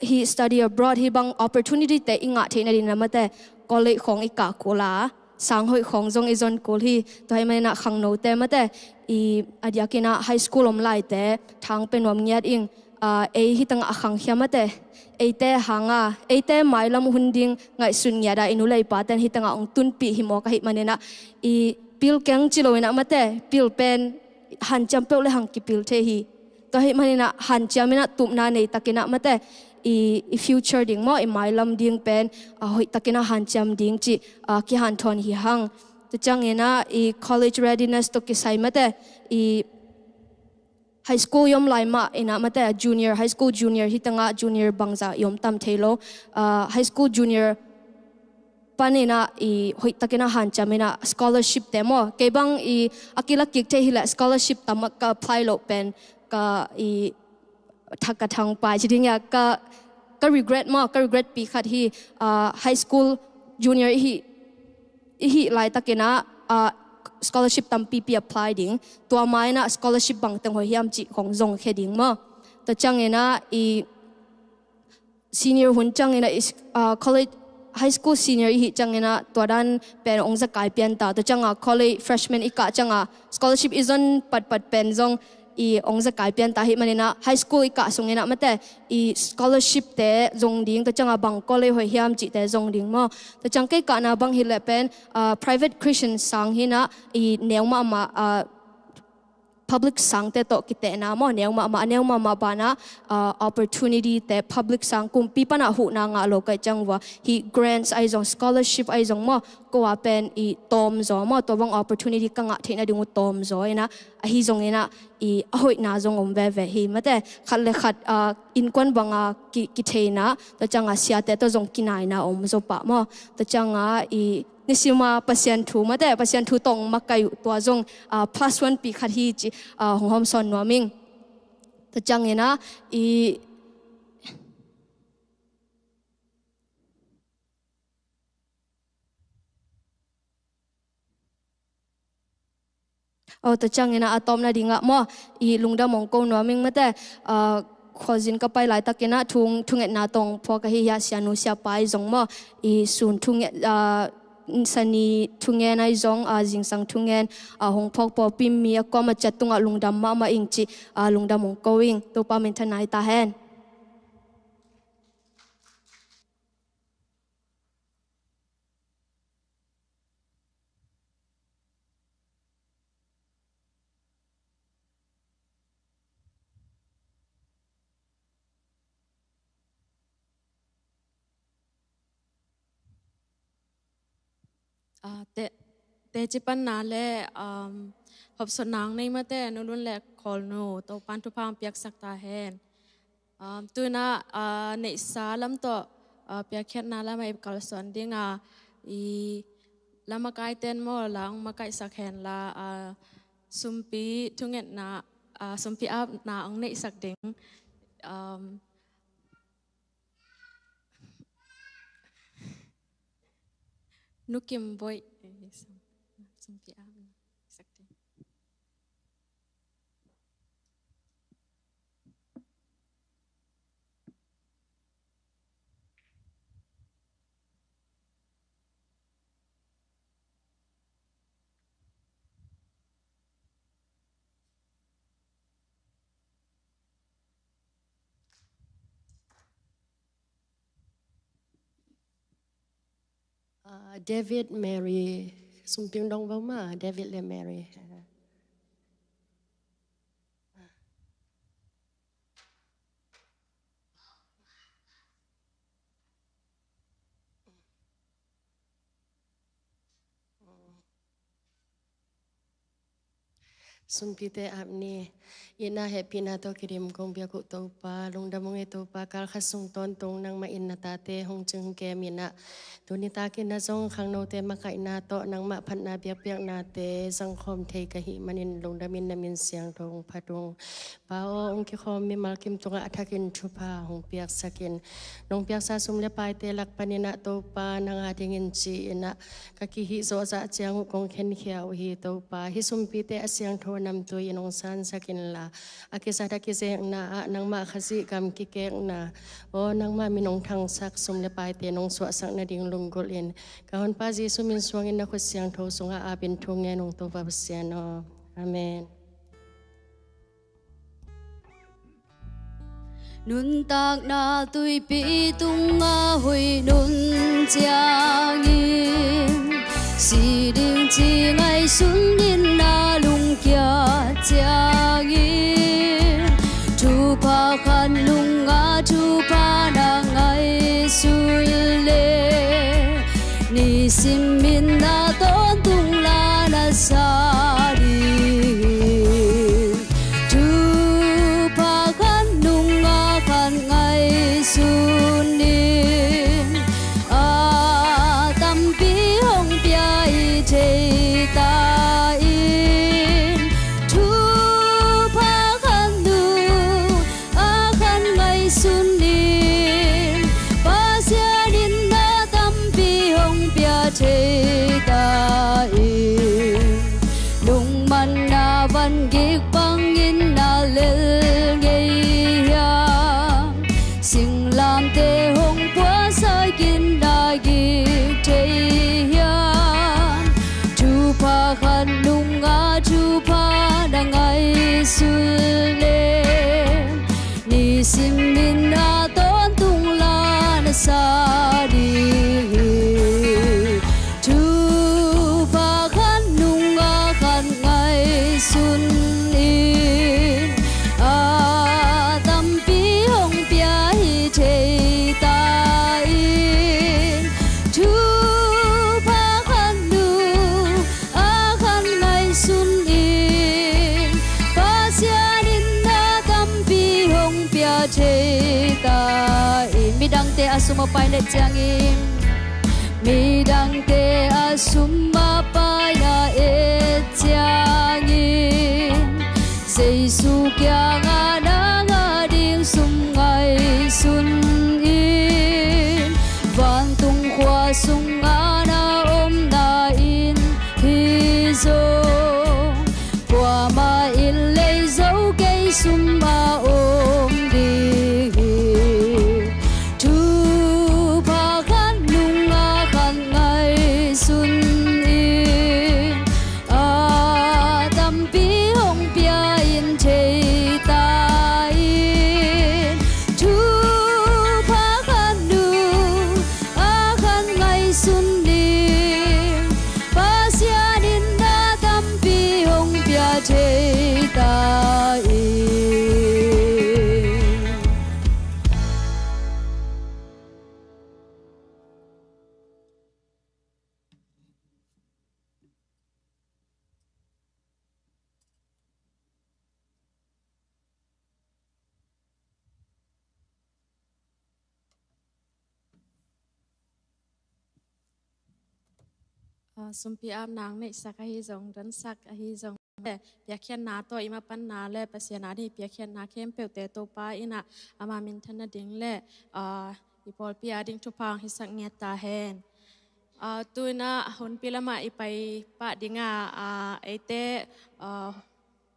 hih study abroad hih bang opportunity te i ngah theih nading in ah mate, college khong i kah kul a, sang hoih khong zong i zon kul hi. Tua ahih manin ah khangnote mate, i a diakin ah high school om laite tha hong pia nuam ngiat ing. Ah, ei hi tangah a khangkhia mate, eite hang a, eite mailam hun ding ngaihsun ngiat a i nu le i paten hi tangah hong tunpih hi mawk ahih manin ah, i pil keng ci lo in ah mate, pil pen hanciam peuh le hang kipil thei hi. Tua ahih manin ah hanciam in ah tupna nei takin ah mate, i, i future ding maw, i mailam ding pen, ah, hoih takin ah hanciam ding cih, ah, kihanthawn hi hang. Tua ciangin ah i college readiness tawh kisai mate, i high school i om lai mah in ah mate, junior, high school junior hi tangah, junior bangzah i om tam thei lo. Ah, high school junior panin ah i hoih takin ah hanciam in ah scholarship te maw, kei bang i a kila kik thei hi leh scholarship tam ah ka apply loh pen ka i thak ka thang pai ci ding a, ka, ka regret maw, ka regret pi khat hi. Ah, high school junior i hih, i hih laitakin ah, ah, scholarship tampipi apply ding, tua ma in ah scholarship bang teng hoih hiam cih khong zong khe ding maw. Tua ciangin ah i senior hun ciangin ah, ah, college, high school senior i hih ciangin ah tua dan pen hong zakai pian ta. Tua ciangah college freshman i kah ciangah scholarship i zon patpat pen zong i hong zakai pian ta ahih manin ah high school i kah sungin ah mate, i scholarship te zong ding, tua ciangah bang college hoih hiam cihte zong ding maw. Tua ciang kei kahna bang hi leh pen, ah, private Christian sang hi in ah, i neu mahmah, ah, public sangte tawh kitehna maw, neu mahmah, a neu mahmah banah, ah, opportunity te, public sang kumpi panah huhna ngah lo ka hih ciang uh a, hih grants ahi zong, scholarship ahi zong maw, ko a pen i tawm zaw maw, tua bang opportunity ka ngah theih nading uh tawm zaw in ah, ahi zongin ah i a hoihna zong om veve hi mate, khat le khat, ah, innkuan banga ki, kitheihna, tua ciangah siate tawh zong kinaina om zaw pah maw. Tua ciangah i nisima Pasian thu mate, Pasian thu tawh hong makaih uh tua zong, ah, plus one pi khat hi cih, ah, hong hawmsawn nuam ing. Tua ciangin ah i Aw, tua ciangin ah a tawpna dingah maw, i lungdam hong ko nuam ing mate, ah, khualzin ka pai laitakin ah thu, thungetna tawh hong phuak ahi hiah sianu siapa i zong maw, i sun thunget, ah, sani thungen ahi zong, ah, zingsang thungen, ah, hong phuak pawlpi mi a kuamah ciat tungah lungdam mahmah ing cih, ah, lungdam hong ko ing. Topa minthanna hi ta hen. Ah, te, teci panna le, um, hopsawnna nei mate, Nu Lun le Khawl Nu, Topan thupha hong piaksak ta hen. Um, tu-in ah, ah, neihsa lam tawh, ah, piakkhiatna lam ah i kalsuan ding a, i lamakaiten maw, la hong makaihsak hen la, ah, sumpi thungetna, ah, sumpi apna hong neihsak ding, um, Nu Kim Boih, eh, sum-, sumpi apna neihsak ding. Ah, David, Mary, sumpi dong vo maw, David le Mary. Sumpite ap ni. Itna hehpihna tawh kidim kong biak uh Topa, lungdam ung ei Topa, kalkhat sung tawntung nangmah in na tate hong cingkem in ah, tuni takin ah zong khangnote makaihna tawh nangmah phatna biakpiaknate zangkhawm thei ka hih manin lungdamin na min siangtho hong phat ung. Pa aw, hong kikhawm mimal kim tungah a thakin thupha hong piaksakin, nong piaksa sum le paite lak panin ah Topa nang a dingin ci-in ah ka kihih zawhzah ciang uh kong khenkhia uh hi Topa. Hih sumpite a siangtho namtui in hong sansak inla, a kizat a kizekna ah nangmah Khazih gam kikekna, aw nangmah min hong thangsak sum le paite nong suahsak nading lunggulh in, ka Honpa Jesuh min suangin na khut siangtho sungah apin thu ngen ung Topa Pasian aw. Amen. Nuntakna tuipi tungah hoih nun ciangin, si ding ci ngaihsun in na lungkiat ciangin, thupha khat nungah thupha na ngaihsun le, nisim in na tawntung la na sa ding hi. Thupha khat nungah khat ngaihsun in, a tampi hong pia i thei ta in. Thupha khat nung a khat ngaihsun in, Pasian in na tampi hong pia thei ta in. Lungmanna van gik bangin na lel ngei hiam? Singlamte hong puasakin na gik thei hiam? Thupha khat nungah thupha na ngaihsun le, nisim in na tawntung la na sa ding hi. Thupha khat nungah khat ngaihsun in, a tampi hong pia hi thei ta in. Thupha khat nungah khat ngaihsun in, Pasian in na tampi hong pia thei ta in. Midangte a sum a pai let ciangin, midangte a sum a pai na et ciangin, Jesu kiangah nang a ding sum ngaihsun in, vantung khua sungah na omna in hi zong, kuamah in lei zo kei sum a om ding hi. Thupha khat nungah khat ngaihsun in, a tampi hong pia in thei ta in. Thupha khat nungah khat ngaihsun in, Pasian in na tampi hong pia thei ta in. Ah, sumpi apna hong neihsak ahi zong, donsak ahi zong, piakkhiatna tawh i mapanna le Pasian a ding i piakkhiatna khempeuhte Topa in ah ama minthan nading le, aa, i pawlpi a ding thupha hong hisak ngiat ta hen. Aa, tu-in ah hunpi lamah i pai pah ding a, aa, eite, aa,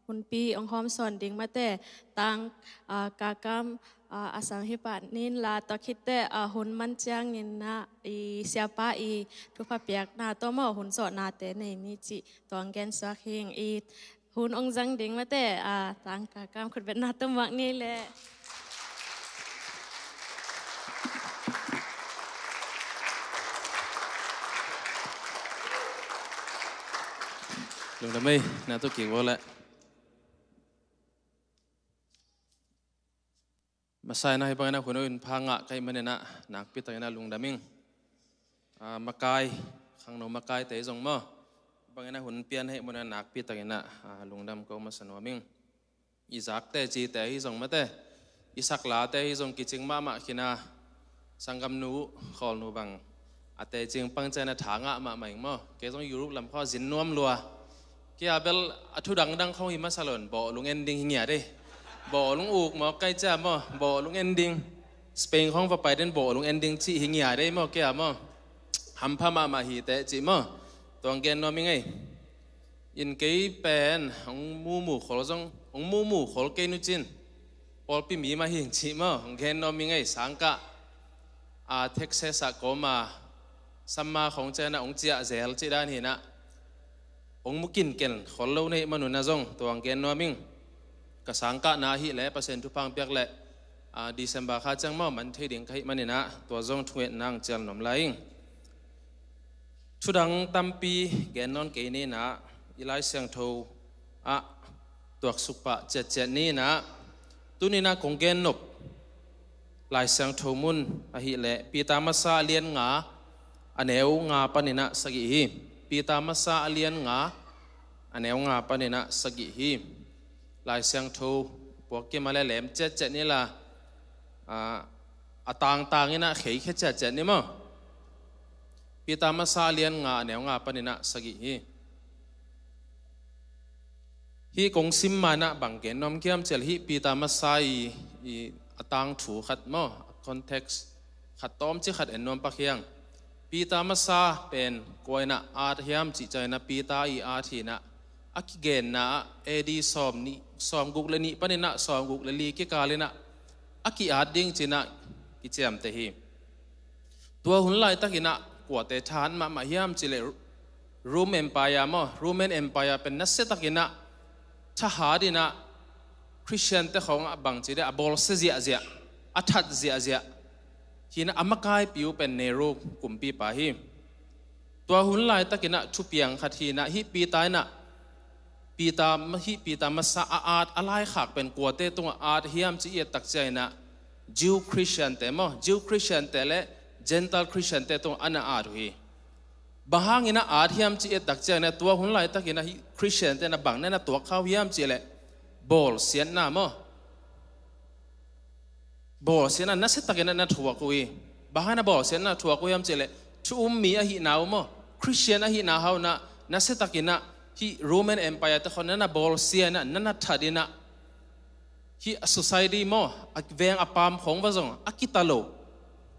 hunpi hong hawmsawn ding mate, tang, aa, kakam, aa, a sang hi pah ning la, tua khit teh, aa, hun man ciangin ah i siapa i thupha piakna tawh maw hun zawhnate nei ni cih tua hong gensuak hi ing. I hun hong zang ding mate, aa, tang kakam khutbetna tawh muak ni leh. Lungdam ei, na tawh kik vua leh. Masa in ah hih bangin ah hun a hun pha ngah ka hih manin ah nakpi takin ah lungdam ing. Aa, makai, khangno makaite zong maw, hih bangin ah hun pian ahih manin ah nakpi takin ah, aa, lungdam ko masa nuam ing. I zak tecite ahi zong mate, i saklate ahi zong kicing mahmah khin a, sanggamnu, khawlnu bang a tecing pang ciang a tha ngah mahmah ing maw. Kei zong Europe lam khawng zin nuam lua. Kei a bel a thu dangdang khawng hi masa lo in bawhlung en ding hi ngiat ei. Bawhlung uk mawk kei cia maw, bawhlung en ding. Spain khawng va pai den bawhlung en ding cih hi ngiat ei maw, kei a maw. Hampha mahmah hi teh cih maw. Tua hong gen nuam ing ei. In kei pen hong mumu khol zong, hong mumu khol kei nu cin, pawlpi mi mah hi ing cih maw, hong gen nuam ing ei. Sangkah a Texas ah kawm a, summer khawng ciang ah hong ciah zel cih dan hi in ah, hong mu kinken khol lo na hih man un ah zong tua hong gen nuam ing. Ka sangkahna ahih leh Pasian thupha hong piak leh, aa, December kha ciang maw man thei ding ka hih manin ah tua zong thungetna hong cial nuam lai ing. Thudang tampi gen nawn kei ni in ah, i Lai Siangtho ah tuaksuk pah ciatciat ni in ah, tuni in ah kong gen nop Lai Siangtho mun ahih leh Peter Masa a lian nga a neu nga panin ah sagih hi. Peter Masa a lian nga a neu nga panin ah sagih hi. Lai Siangtho puak kim a leh lem ciatciat ni la, aa, a tangtang in ah kheikhia ciatciat ni maw. Peter Masa a lian nga a neu nga panin ah sagih hi. Hih kong sim ma in ah bang gen nuam ka hiam cih leh hih Peter Masa i, i a tangthu khat maw, a context khat tawmcik khat en nuam pak hi ing. Peter Masa pen kua in ah at hiam cih ciangin ah Peter i at hi in ah, a kigenna ah A D sawm nih, sawm guk le nih panin ah sawm guk le li kikal in ah a ki-at ding ci in ah kiciamteh hi. Tua hun laitakin ah kuate thahat mahmah hiam cih leh Rome Empire maw, Roman Empire pen nasia takin ah thahat in ah Khristiante khawng ah bangci deh a bawlsia ziahziah, a that ziahziah hi in ah a makaipi uh pen Nero kumpipa hi. Tua hun laitakin ah thupiang khat hi in ah hih Peter in ah, Peter, hih Peter Masa a at a laikhak pen kuate tungah at hiam cih i et tak ciangin ah Jew Khristiante maw, Jew Khristiante le Gentile Khristiante tungah a na at uh hi. Bang hangin a at hiam cih i et tak ciangin ah tua hun laitakin ah hih Khristiante in ah bang na na tuak kha uh hiam cih leh bawlsiatna maw, bawlsiatna nasia takin ah na thuak uh hi. Bang hangin ah bawlsiatna thuak uh hiam cih leh thu um mi ahihna uh maw, Khristian ahihna hau in ah nasia takin ah hih Roman Empire te khawng na na bawlsia in ah, na na that in ah, hih a society maw, a veng a paam khawng va zong a kita lo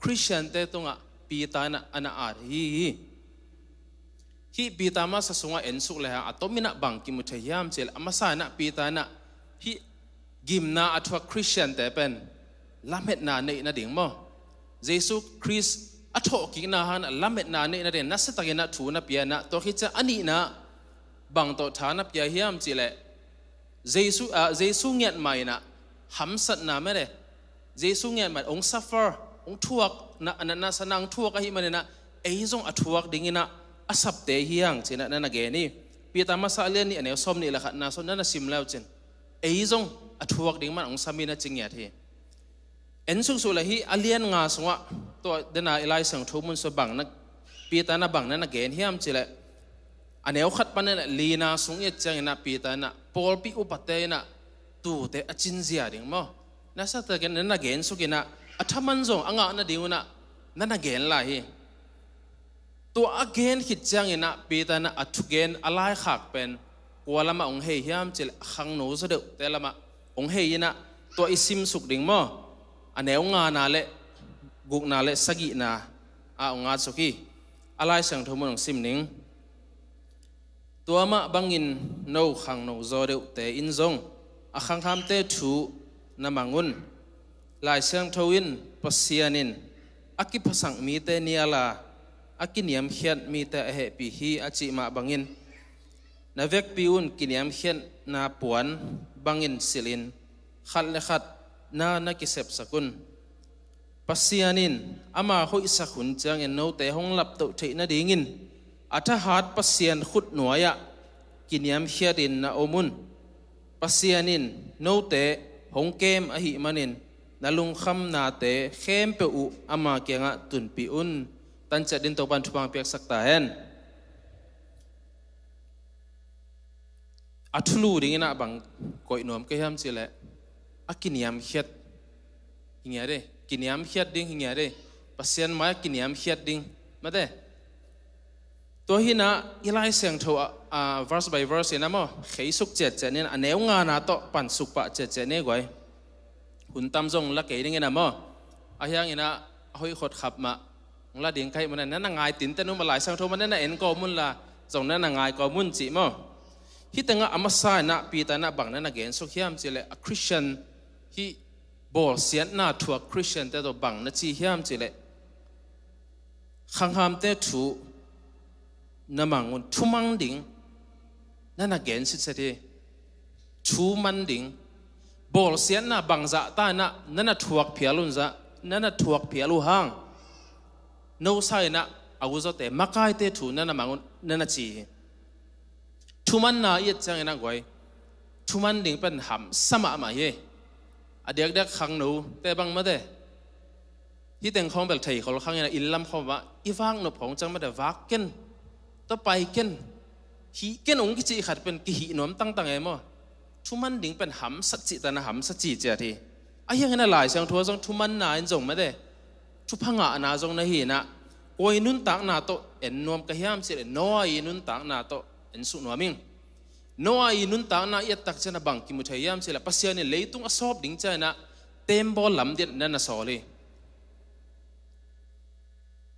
Khristiante tungah Peter in ah a na at hi hi. Hih Peter Masa sungah ensuk le hang a tomin ah bang kimu thei hiam cih leh a masa in ah Peter in ah hih gimna a thuak Khristiante pen lametna neih nading maw, Jesu Khrist a thawhkikna hangin ah lametna neih nading nasia takin ah thu na pia in ah, tua khit ciang a nihna bang tawh tha na pia hiam cih leh Jesu, ah, Jesu ngiat mah in ah hamsatna mete, Jesu ngiat mah in hong suffer, hong thuak, na, na, na sa na hong thuak ahih manin ah ei zong a thuak dingin ah a sapte hi hang ci in ah na na gen hi. Peter Masa a lian nih a neu sawm nih le khatna sung na na sim le uh cin, ei zong a thuak ding mah in hong sam hi in ah ci ngiat hi. En suksuh le hih a lian nga sungah tua dena i Lai Siangtho mun sung bang na, Peter in ah bang na na gen hiam cih leh a neu khat pan in ah lina sung i et ciangin ah Peter in ah pawlpi upate in ah tuute a cinzia ding maw, nasia takin na na gensuk in ah a thaman zong a ngah nading un ah na na gen lai hi. Tua a gen khit ciangin ah Peter in ah a thugen a laikhak pen kua lamah hong hei hiam cih leh a khangno zaw deuhte lamah hong hei in ah, tua i simsuk ding maw? A neu ngana le gukna le sagihna ah hong ngatsuk hi. A Lai Siangtho mun hong sim ning. Tua mah bangin no khangno zaw deuhte in zong a khanghamte thu na mang un. Lai Siangtho in, Pasian in a kiphasak mite nial a, a kiniamkhiat mite a hehpih hi, a cih mah bangin, na vekpi un kiniamkhiatna puan bangin silhin khat le khat na na kisepsak un. Pasian in ama hoihsak hun ciangin note hong laptoh theih nadingin a thahat Pasian khut nuai-ah kiniamkhiatin na om un. Pasian in note hong kem ahih manin na lungkhamnate khempeuh uh ama kiangah tunpih un. Tanciat din Topan thupha piaksak ta hen. A thulu dingin ah bang koih nuam ka hiam cih leh a kiniamkhiat hi ngiat e. Kiniamkhiat ding hi ngiat e. Pasian mai-ah kiniamkhiat ding mate. Tua hi in ah i Lai Siangtho ah, ah, verse by verse in ah maw, kheisuk ciatciat ni in ah, a neu ngana tawh pansuk pah ciatciat ni guai. Hun tam zong la kei dingin ah maw, a hiangin ah a hoih khot khap mah hong la ding ka hih manin na na ngai tinten un, a Lai Siangtho mah na na en kawm un la, zong na na ngai kawm un cih maw. Hih tengah a masa in ah Peter in ah bang na na gensuk hiam cih leh, a Christian, hih bawlsiatna thuak Christian-te tawh bang na ci hiam cih leh, khanghamte thu na mang un, thumang ding na na gen sitset hi. Thuman ding, bawlsiatna bangzah ta in ah na na thuak phial un zah, na na thuak phial uh hang, no sa in ah a uzawte, makaite thu na na mang un, na na ci hi. Thumanna i et ciangin ah guai, thuman ding pen hamsa mahmah hi. A diakdiak khangnote bang mate, hih teng khawng bel thei khol khang in ah, inn lam khawng mah i vak nop khawng ciang mate, vak ken, tua pai ken, hih ken hong kicih khat pen kihih nuam tangtang e maw. Thuman ding pen hamsa cih ta in ah hamsa ci ciat hi. A hiangin ah Lai Siangtho ah zong thumanna in zong mate, thupha ngahna zong na hi in ah, kua i nuntakna tawh en nuam ka hiam cih leh, Noah i nuntakna tawh en suk nuam ing. Noah i nuntakna i et tak ciangin ah bang kimu thei hiam cih leh, Pasian in leitung a sawp ding ciangin ah tembaw lam ding na na sawl hi.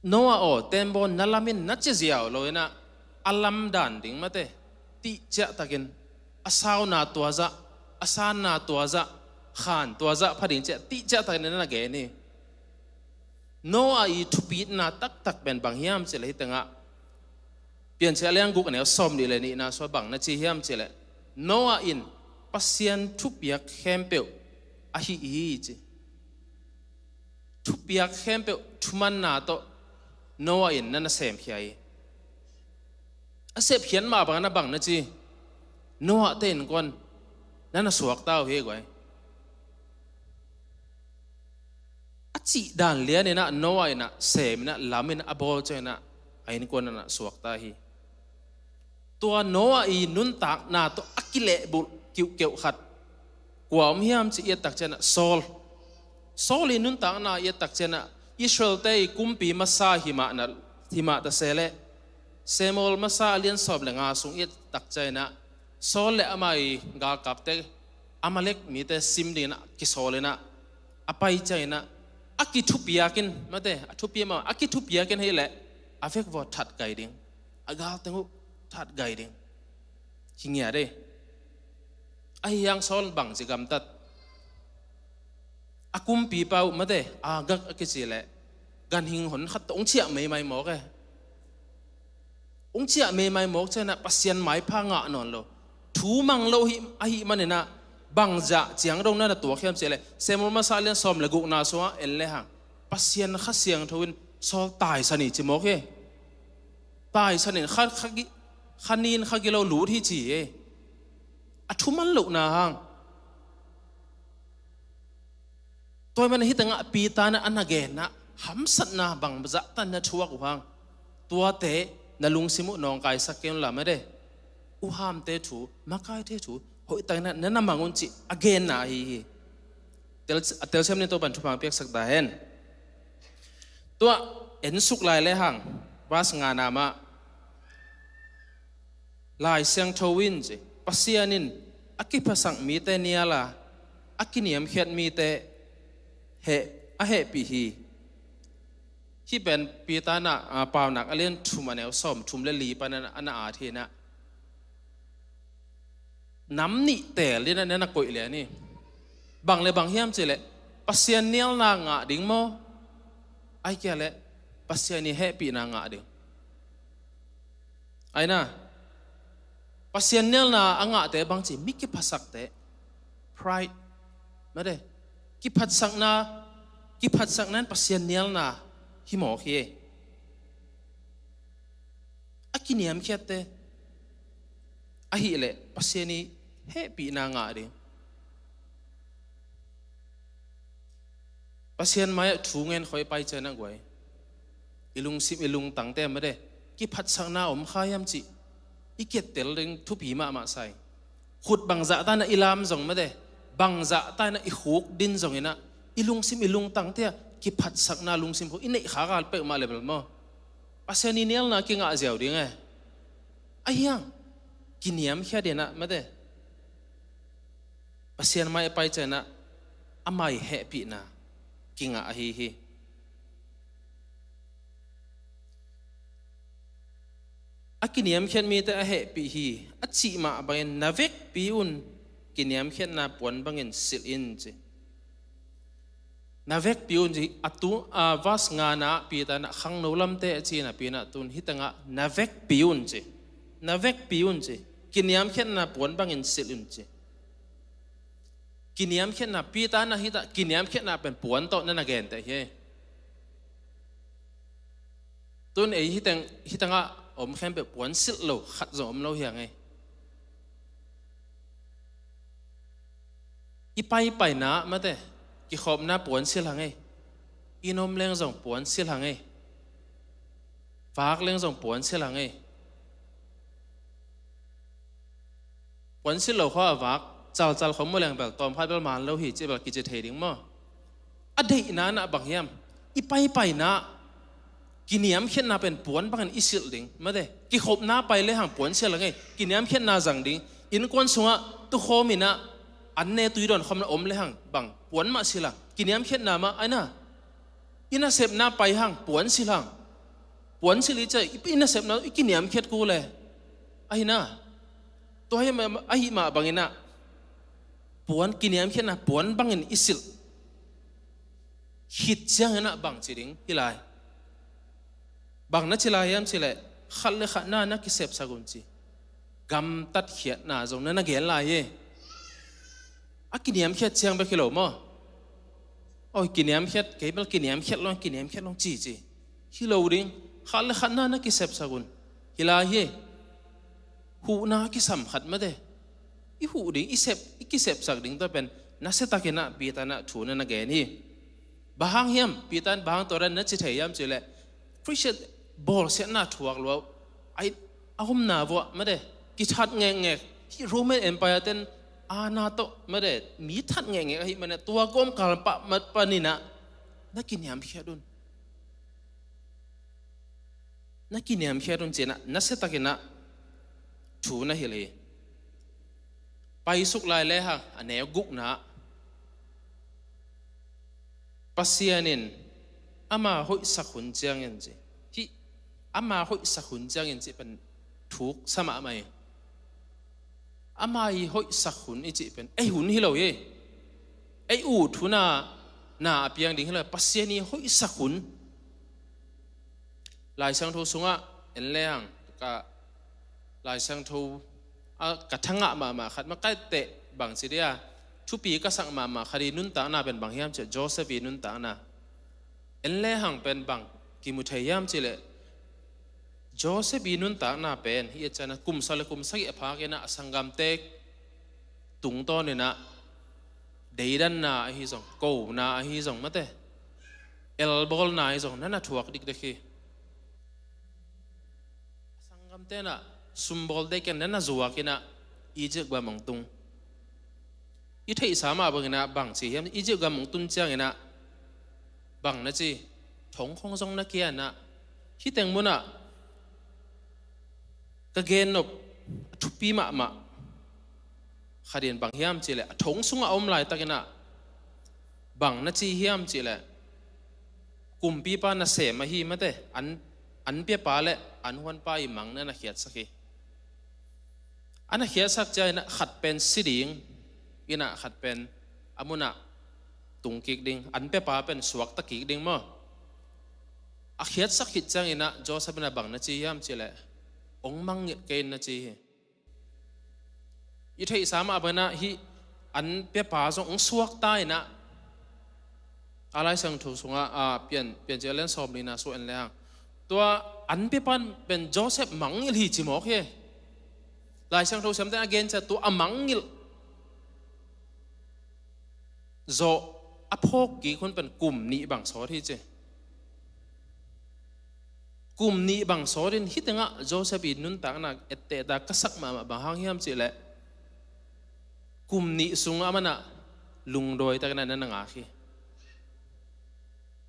Noah aw, tembaw na lam in, na ci ziau lo in ah, a lam dan ding mate, tih ciahtakin, a sauna tua zah, a sanna tua zah, khan tua zah pha ding ci-a tih ciahtakin na na gen hi. Noah i thupitna taktak pen bang hiam cih leh, hih tengah Piancil a lian guk, a neu sawmnih le nihna sungah bang na ci hiam cih leh, Noah in Pasian thupiak khempeuh a hih hi ci. Thupiak khempeuh thumanna tawh Noah in na na semkhia hi. A sepkhiat mah bangin ah bang na ci, Noah-te innkuan na na suakta uh hi guai. A cih dan lian in ah Noah in ah sem in ah, lam in ah, a bawl ciangin ah a innkuan na na suakta hi. Tua Noah i nuntakna tawh a kilehbulh kiuhkeuh khat kua om hiam cih i et tak ciangin ah Saul. Saul i nuntakna i et tak ciangin ah Israel-te i kumpi masa hi mah na, hi mah ta se leh, Samuel masa a lian sawm le nga sung i et tak ciangin ah Saul le ama i galkapte Amalek mite sim dingin ah kisawl in ah a pai ciangin ah a kithupiak in mate, a thupiak mah, a kithupiak in hi leh a vekpi uh that gai ding, a galteng uh that gai ding. Hi ngiat e. Ahi hang Saul bangci gamtat. A kumpipa uh mate, Agag a kici leh ganhing hon khat tawh hong ciah meimai mawk e. Hong ciah meimai mawk ciangin ah Pasian maipha ngah nawn lo, thu mang lo hi, ahih manin ah bangzah ciang dong na na tuak hiam cih leh, Samuel masa a lian sawm le gukna sungah en lehang Pasian Kha Siangtho in Saul taisan hi ci mawk hi. Taisan in kha, kha gi, kha nin kha gilo lut hi ci hi. A thuman lohna hang. Tua ahih manin hih tengah Peter in ah a na genna hamsatna bangzah ta in na thuak uh hang, tuate na lungsim uh nawngkaisak kei un la mate, uhamte thu, makaite thu hoihtakin ah na na mang un cih a genna ahi hi. Tel, a telsiam ni Topan thupha piaksak ta hen. Tua en suk lai lehang, verse ngana mah, Lai Siangtho in ci, Pasian in a kiphasak mite nial a, a kiniamkhiat mite heh, a hehpih hi. Hih pen Peter na, a, Paunak a lian thum a neu sawm thum le li pan a na at hi na. Nam nih teel in a na koih lian hi. Bang le bang hiam cih leh Pasian nialna ngah ding maw? Ahih kei leh Pasian i hehpihna ngah ding. Ahi na, Pasian nialna a ngahte bangci mi kiphatsakte, pride, mate, kiphatsakna, kiphatsakna in Pasian nialna hi mawk hi. A kiniamkhiatte ahih leh Pasian i hehpihna ngah ding. Pasian mai-ah thu ngen khawng i pai ciang a guai, i lungsim i lungtangte mate, kiphatsakna om kha hiam cih i kitel ding thupi mahmah sa hi. Khut bangzah ta in a i lam zong mate, bangzah ta in a i khuk din zong in a, i lungsim i lungtangte ah kiphatsakna lungsim khawng i neih kha kha peuhmah le bel maw, Pasian i nialna kingah ziau ding e. Ahi hang kiniamkhiat in a mate, Pasian mai-ah pai ciang a, ama i hehpihna kingah ahi hi. A kiniamkhiat mite a hehpih hi a cih mah bangin na vekpi un kiniamkhiatna puan bangin silh in ci. Na vekpi un ci, a tu, a, verse nga na Peter na khangno lamte a ci na pi na tun hi tangah na vekpi un ci. Na vekpi un ci. Kiniamkhiatna puan bangin silh un ci. Kiniamkhiatna, Peter na hi ta, kiniamkhiatna pen puan tawh na na gente hi. Tun ei hi teng, hi tangah om khempeuh puan silh lo khat zong om lo hi hang e. I paipaina mate, kikhopna puan silh hang e. I nom leng zong puan silh hang e. Vak leng zong puan silh hang e. Puan silh lo khawng a vak, calcal khawng mu leng bel tawm khat bel man lo hi ci bel kici thei ding maw? A deihna na bang hiam? I paipaina, kiniamkhiatna pen puan bangin i silh ding mate. Kikhopna pai le hang puan silh hang e. Kiniamkhiatna zang ding, innkuan sungah tukhawm in a, an ne tui dawn khawm na om le hang bang puan mah silh hang. Kiniamkhiatna mah ahi na. I nasepna pai hang puan silh hang. Puan silh i cih i nasepna i kiniamkhiat kul e. Ahi na. Tua hi mah, ahi mah bangin a, puan, kiniamkhiatna puan bangin i silh khit ciangin a bang ci ding hi lai? Bang na ci lai hiam cih leh khat le khat na na kisepsak un ci. Gamtat khiatna zong na na gen lai hi. A kiniamkhiat ciang bek hi lo maw? Oi, kiniamkhiat, kei bel kiniamkhiat lo, kiniamkhiat lo ci ci. Hi lo ding, khat le khat na na kisepsak un. Hi lai hi. Huhna kisam khat mate. I huh ding, i sep, i kisepsak ding tua pen nasia takin a Peter na thu na na gen hi. Bang hang hiam, Peter in bang hang tua dan na ci thei hiam cih leh, Christian bawlsiatna thuak lua, ai, a omna vuah mate, kithat ngekngek, hih Roman Empire ten aana tawh mate, mi that ngekngek ahih manin a, tua kawmkal pah mat panin a na kiniamkhiat un. Na kiniamkhiat un ci-in a, nasia takin a thu na hilh hi. Paisuk lai le hang a neu gukna ah, Pasian in ama hoihsak hun ciangin ci. Hih ama hoihsak hun ciangin cih pen thuk sa mahmah hi. Ama i hoihsak hun i cih pen ei hun hi lo hi. Ei ut hun a na a piang ding hi lo, Pasian i hoihsak hun. Lai Siangtho sungah en le hang ka Lai Siangtho a ka thangah mahmah khat mah ka etteh bang ci dia, thupi ka sak mahmah khat i nuntakna pen bang hiam cih leh Joseph i nuntakna. En le hang pen bang kimu thei hiam cih leh Joseph i nuntakna pen hih a ciang a kum sawm le kum sagih a phak in a, a sanggamte tungtawn in a deidanna ahi zong, kona ahi zong mate, elbawlna ahi zong na na thuak dikdek hi. A sanggamte in a sumbawl dek in na na zuak in a Egypt gam hong tung. I theihsa mah bangin a bang ci hiam, Egypt gam hong tun ciangin a bang na ci, thong khong zong na kia in a, hih teng mun ah ka gen nop a thupi mahmah Khat in bang hiam cihleh, a thong sungah a om laitakin ah bang na ci hiam cihleh, kumpipa nasem ahi mate, an, an piapa le an huanpa i mang na na khiatsak hi. A na khiatsak ciangin ah khat pen si ding, in ah khat pen a munah tung kik ding, an piapa pen suakta kik ding maw. A khiatsak khit ciangin ah Joseph in ah bang na ci hiam cihleh, ong mangngilh kei in na ci hi. I theihsa mah bangin ah hih an piapa zong ong suakta in ah, a Lai Siangtho sungah, a, Pian, Piancil a lian sawm nihna sung en lehang, tua an piapa pen Joseph mangngilh hi ci mawk hi. Lai Siangtho siamte a gen ciang tua a mangngilh zawh a phawk kik hun pen kum nih bang sawt hi ci. Kum nih bang sawt in, hih tengah Joseph i nuntakna ettehta ka sak mahmah bang hang hiam cihleh, kum nih sung a manah lungdawi takin ah na na ngak hi.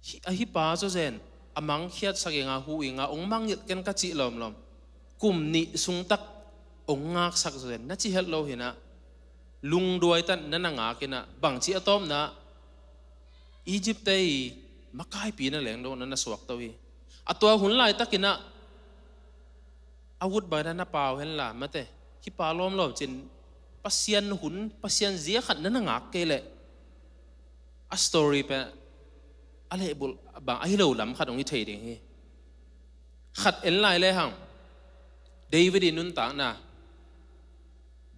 Hih, a hih pa zawzen a mang khiatsak inga, hu inga, ong mangngilh ken ka cih lawmlawm, kum nih sung tak ong ngaksak zawzen na ci het lo hi in ah, lungduai tan na na ngak in ah, bangci a tawpna, Egypt-te i makaipi na leng dong na na suakto hi. A tua hun laitakin ah a ut bangin ah na pau henla mate, hih pa lawmlawm cin, Pasian hun, Pasian zia khat na na ngak kei leh, a story pen a lehbulh bang ahi lo lam khat ong hi thei ding hi. Khat en lai lehang, David i nuntakna,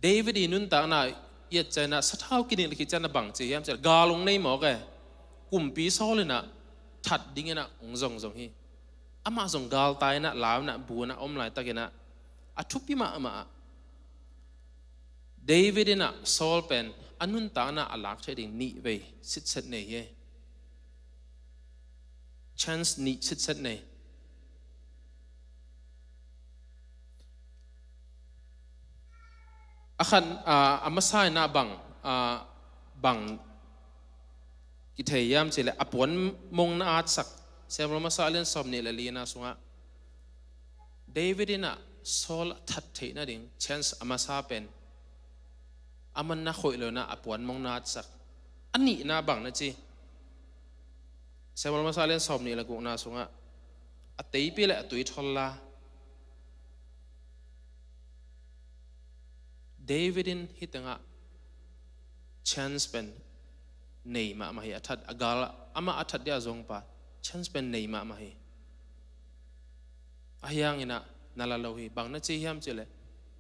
David i nuntakna i et ciangin ah, sathau kidik khit ciangin ah bang ci hiam cihleh, gal ong nei mawk e. Kumpi Saul in ah that dingin ah ong zongzong hi. Amah zong galtai in ah, lau in ah, bu in ah om laitakin ah, a thupi mahmah ah, David in ah Saul pen a nuntakna a lak theih ding nih vei sitset nei hi. Chance nih sitset nei. A khan, a, a masa in ah bang, a, bang kithei hiam cihleh, a puan mong na atsak. Samuel masa a lian sawm nih le lina sungah David in ah Saul a that theih nading chance a masa pen, a man na khoih lo in ah a puan mong na atsak. A nihna bang na ci? Samuel masa a lian sawm nih le gukna sungah, a teipi le a tui thol la, David in hih tengah chance pen nei mahmah hi. A that, a gal, amah a that dia zong pa, chance pen nei mahmah hi. Ahi hangin ah na la lo hi. Bang na ci hiam cihleh,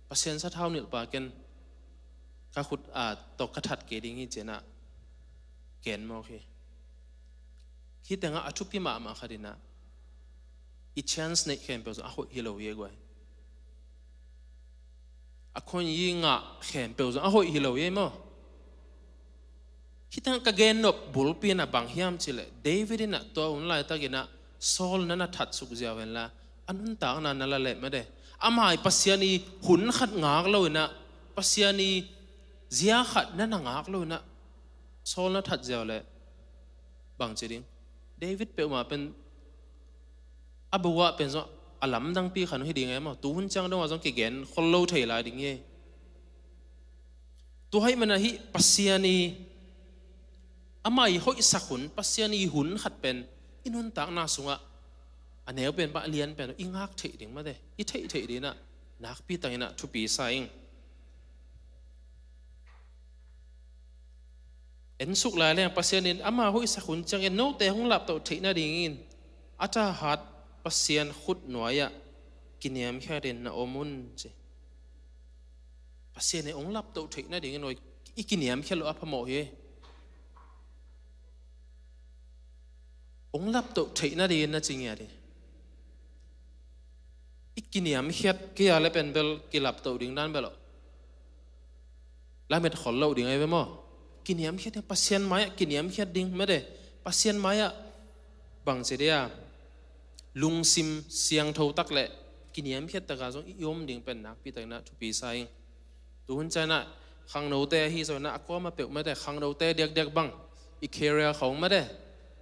Pasian sathau nilh pa ken ka khut, a, tawh ka that kei ding hi ci-in ah gen mawk hi. Hih tengah a thupi mahmah khat in ah, i chance neih khempeuh zong a hoih hi lo hi e guai. A khuaini ngah khempeuh zong a hoih hi lo hi e maw. Hih tengah ka gen nop bulpi in ah bang hiam cihleh, David in ah tua hun laitakin ah Saul na na that suk ziau henla, a nuntakna na la leh mate, amah i Pasian i hun khat ngak lo in ah, Pasian i zia khat na na ngak lo in ah Saul na that ziau leh bang ci ding? David peuhmah pen a bo ah pen zong a lamdangpi khat hi ding e maw. Tu hun ciang dongah zong kigen khol lo thei lai ding hi. Tua ahih manin ah hih Pasian i, amah i hoihsak hun, Pasian i hun khat pen i nuntakna sungah a neu pen pan a lian pen i ngak theih ding mate, i theih theih ding in ah nakpi takin ah thupi sa ing. En suk lai leng, Pasian in ama hoihsak hun ciangin note hong laptoh theih nadingin a thahat Pasian khut nuai-ah kiniamkhiatin na om un, ci. Pasian in hong laptoh theih nadingin i kiniamkhiat loh a phamawh hi. Hong laptoh theih nadingin na ci ngiat hi. I kiniamkhiat kei a le pen bel kilaptoh ding dan bel lamet khol loh ding ahi ve maw. Kiniamkhiat ding, Pasian mai-ah kiniamkhiat ding mate. Pasian mai-ah bangci dia, lungsim siangtho tak le kiniamkhiat taka zong i om ding pen nakpi takin ah thupi sa ing. Tu hun ciangin ah khangnote ahi zongin ah a kuamah peuh mate, khangnote diakdiak bang, i career khawng mate,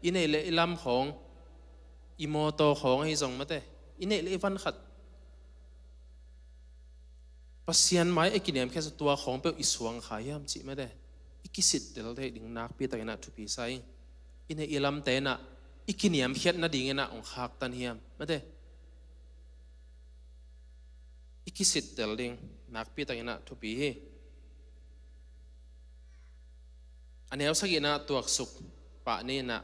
i neih le i lam khawng, i mawtaw khawng ahi zong mate, i neih le i van khat Pasian mai i kiniamkhiat sa tua khawng peuh i suang kha hiam cih mate. I kisittel theih ding nakpi takin ah thupi sa ing. I neih i lamte in ah i kiniamkhiat nadingin ah hong khaktan hiam mate. I kisittel ding nakpi takin ah thupi hi. A neu sagihna tuaksuk pah ni in ah,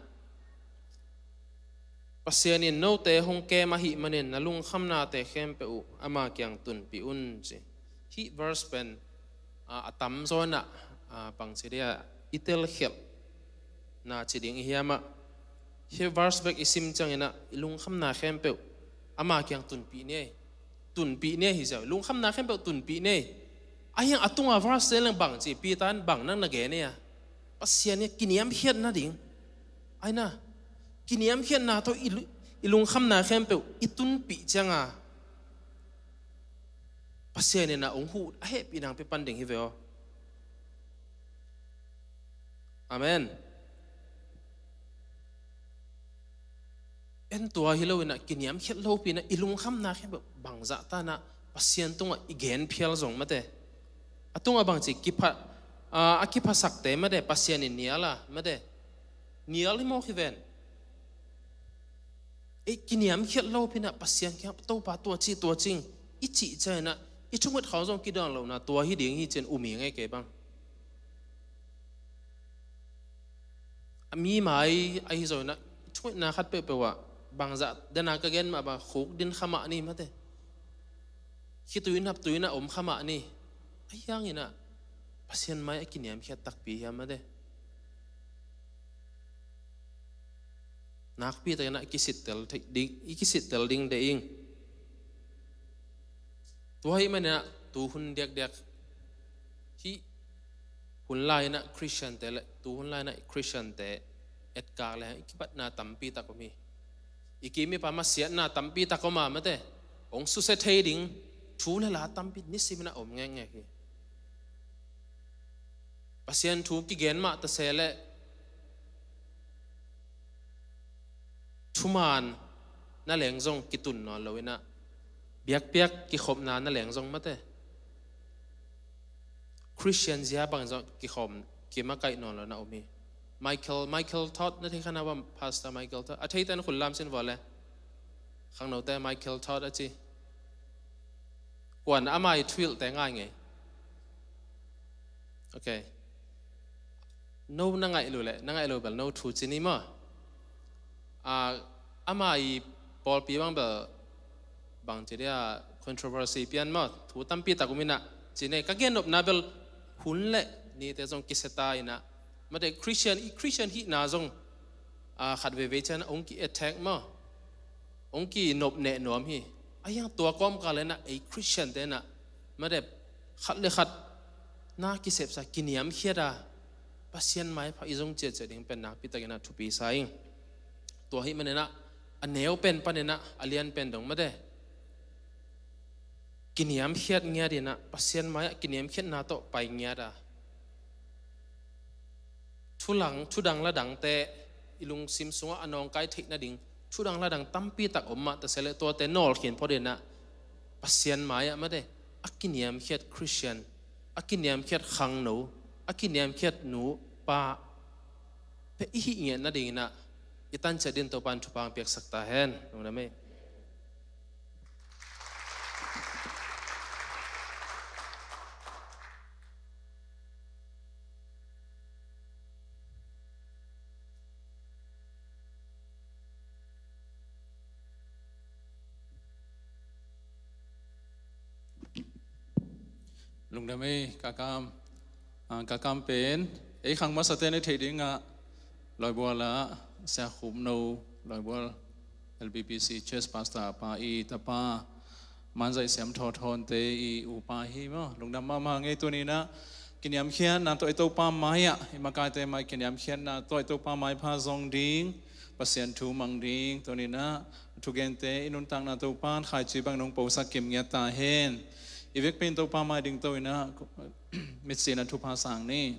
Pasian in note hong kem ahih manin na lungkhamnate khempeuh uh ama kiang tunpih un ci. Hih verse pen a, a tamzaw in ah, a, bangci dia i telkhialhna ci ding i hiam ah, hih verse bek i sim ciangin ah i lungkhamna khempeuh ama kiang tunpih ni ei. Tunpih ni ei hi ziau, lungkhamna khempeuh tunpih ni ei. A hiang a tunga verse te leng bangci, Peter in bang nang na gen ei a, Pasian i kiniamkhiat nading. Ai na, kiniamkhiatna tawh i lu-, i lungkhamna khempeuh i tunpih cianga Pasian in ah hong huh a hehpih nang pia pan ding hi ve aw. Amen. En tua hi lo in ah kiniamkhiat lopi in ah i lungkhamna khempeuh bangzah ta in ah Pasian tungah i gen phial zong mate. A tungah bangci kipha, a, a kiphasakte mate Pasian in nial a mate. Nial hi mawk hi ven. Ei kiniamkhiat lopi in ah Pasian kiang Topa tua ci tua cing i cih ciangin ah i thunget khawng zong kidawn lohna tua hi ding hi ci-in um hi ngei kei bang. A mi mai ahi zong in ah i thungetna khat peuhpeuh ah bangzah dena ka gen mah bang khuk din kha mah ni mate. Khitui naptui in ah om kha mah ni. A hiangin ah Pasian mai a kiniamkhiat takpi hiam mate. Nakpi takin ah kisittel thei ding, i kisittel ding deih ing. Tua ahih manin ah tu hun diakdiak hih hun lai in ah Christian te le tu hun lai in ah Christian te etkak le i kipatna tampi tak om hi. I kim i pam a siatna tampi tak om a mate. Hong susia thei ding thu le la tampi nisim in ah om ngekngek hi. Pasian thu kigen mah ta se le thuman na leng zong kitun nawn lo in ah biakpiak kikhopna na leng zong mate. Christian zia bang zong kikhawm kimakaih nawn lo na om hi. Michael, Michael Todd na thei kha na bang, Pastor Michael Todd. A theite in khut lam sin vua le. Khangnote Michael Todd a ci. Kuan ama i thuhilhte ngai ngei. Ok. No na ngaih lo le, na ngaih lo bel no thu ci ni maw. A, ama i pawlpi bang bel bang ci dia controversy pian maw. Thu tampi tak um in ah ci nei ka gen nopna bel hun le nite zong kisia ta in ah. Mate Christian, i Christian hihna zong, a, khat veivei ciang hong ki attack maw. Hong kinop neh nuam hi. A hiang tua kawmkal in ah ei Christian te in ah mate khat le khat na kisepsa kiniamkhiat a Pasian maipha i zong ciatciat ding pen nakpi takin ah thupi sa ing. Tua ahih manin ah a neu pen panin ah a lian pen dong mate kiniamkhiat ngiat in ah Pasian mai ah kiniamkhiatna tawh pai ngiat a thulang, thudang ladangte i lungsim sungah a nawngkai theih nading thudang ladang tampi tak om mah ta se le tuate nawlkhin phot in ah Pasian mai ah mate a kiniamkhiat Christian, a kiniamkhiat khangno, a kiniamkhiat nu pa pia i hih ngiat nading in ah i tanciat din Topa in thupha hong piaksak ta hen. Lungdam ei. Lungdam ei, Kakam. Ah, Kakam pen ei khang masate na theih dingah Lawibual ah Sia Khup No, Lawibual L B B C Church Pastor pa i tapa, Manzaih Siam Thawthawnte i upa hi maw. Lungdam mahmah ngei. Tuni in ah kiniamkhiatna tawh i Topa mai-ah i makaite mai kiniamkhiatna tawh i Topa maipha zong ding, Pasian thu mang ding, tuni in ah thugente i nuntakna Topa in khaici bangin hong posak kim ngiat ta hen. I vekpi in Topa mai dingto in ah mitsi in ah thupha sang ni.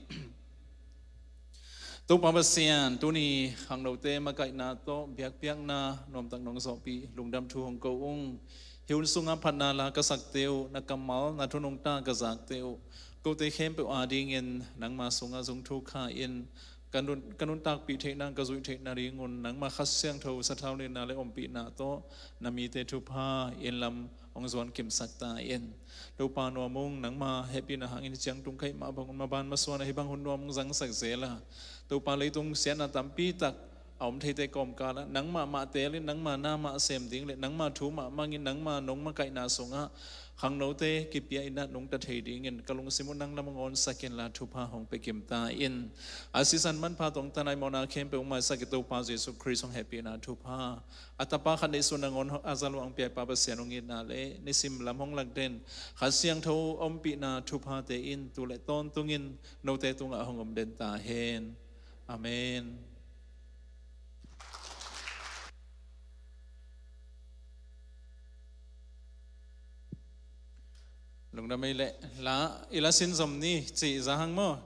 Topa Pasian, tuni khangnote makaihna tawh biakpiakna nuamtak nong zawhpih lungdam thu hong ko ung. Hih hun sungah phatna la ka sakte uh, na kammal na thu nungta ka zakte uh, kote khempeuh adingin nangma sungah zung thuk kha in, ka nun, ka nuntakpih theihna, ka zuih theihna dingun nangma Kha Siangtho sathau nina le ompihna tawh na mite thupha in lam hong zuan kimsak ta in. Topa nuam ung, nangma hehpihna hangin hih ciang tung ka hih mah bangun maban masuan ah hih bang hun nuam hong zangsak zel a, Topa leitung siatna tampi tak a om theite kawmkal ah nangmah mah tel in, nangma na mah sem ding le nangma thu mah mang in, nangma nong makaihna sungah khangnote kipia in ah nungta thei dingin ka lungsim uh nang lam hong awnsak inla thupha hong pia kim ta in. A sisan manpha tawh tang a i mawhna khempeuh hong maisak i Topa Jesuh Khrist hong hehpihna thupha, a Tapa khat neihsun nangawn a za luang pia i Pa Pasian hong itna le nisim lam hong lak den Kha Siangtho ompihnate in tu le tawntungin note tungah hong om den ta hen. Amen. Lungdam ei leh la i la sin zom ni cih za hang maw?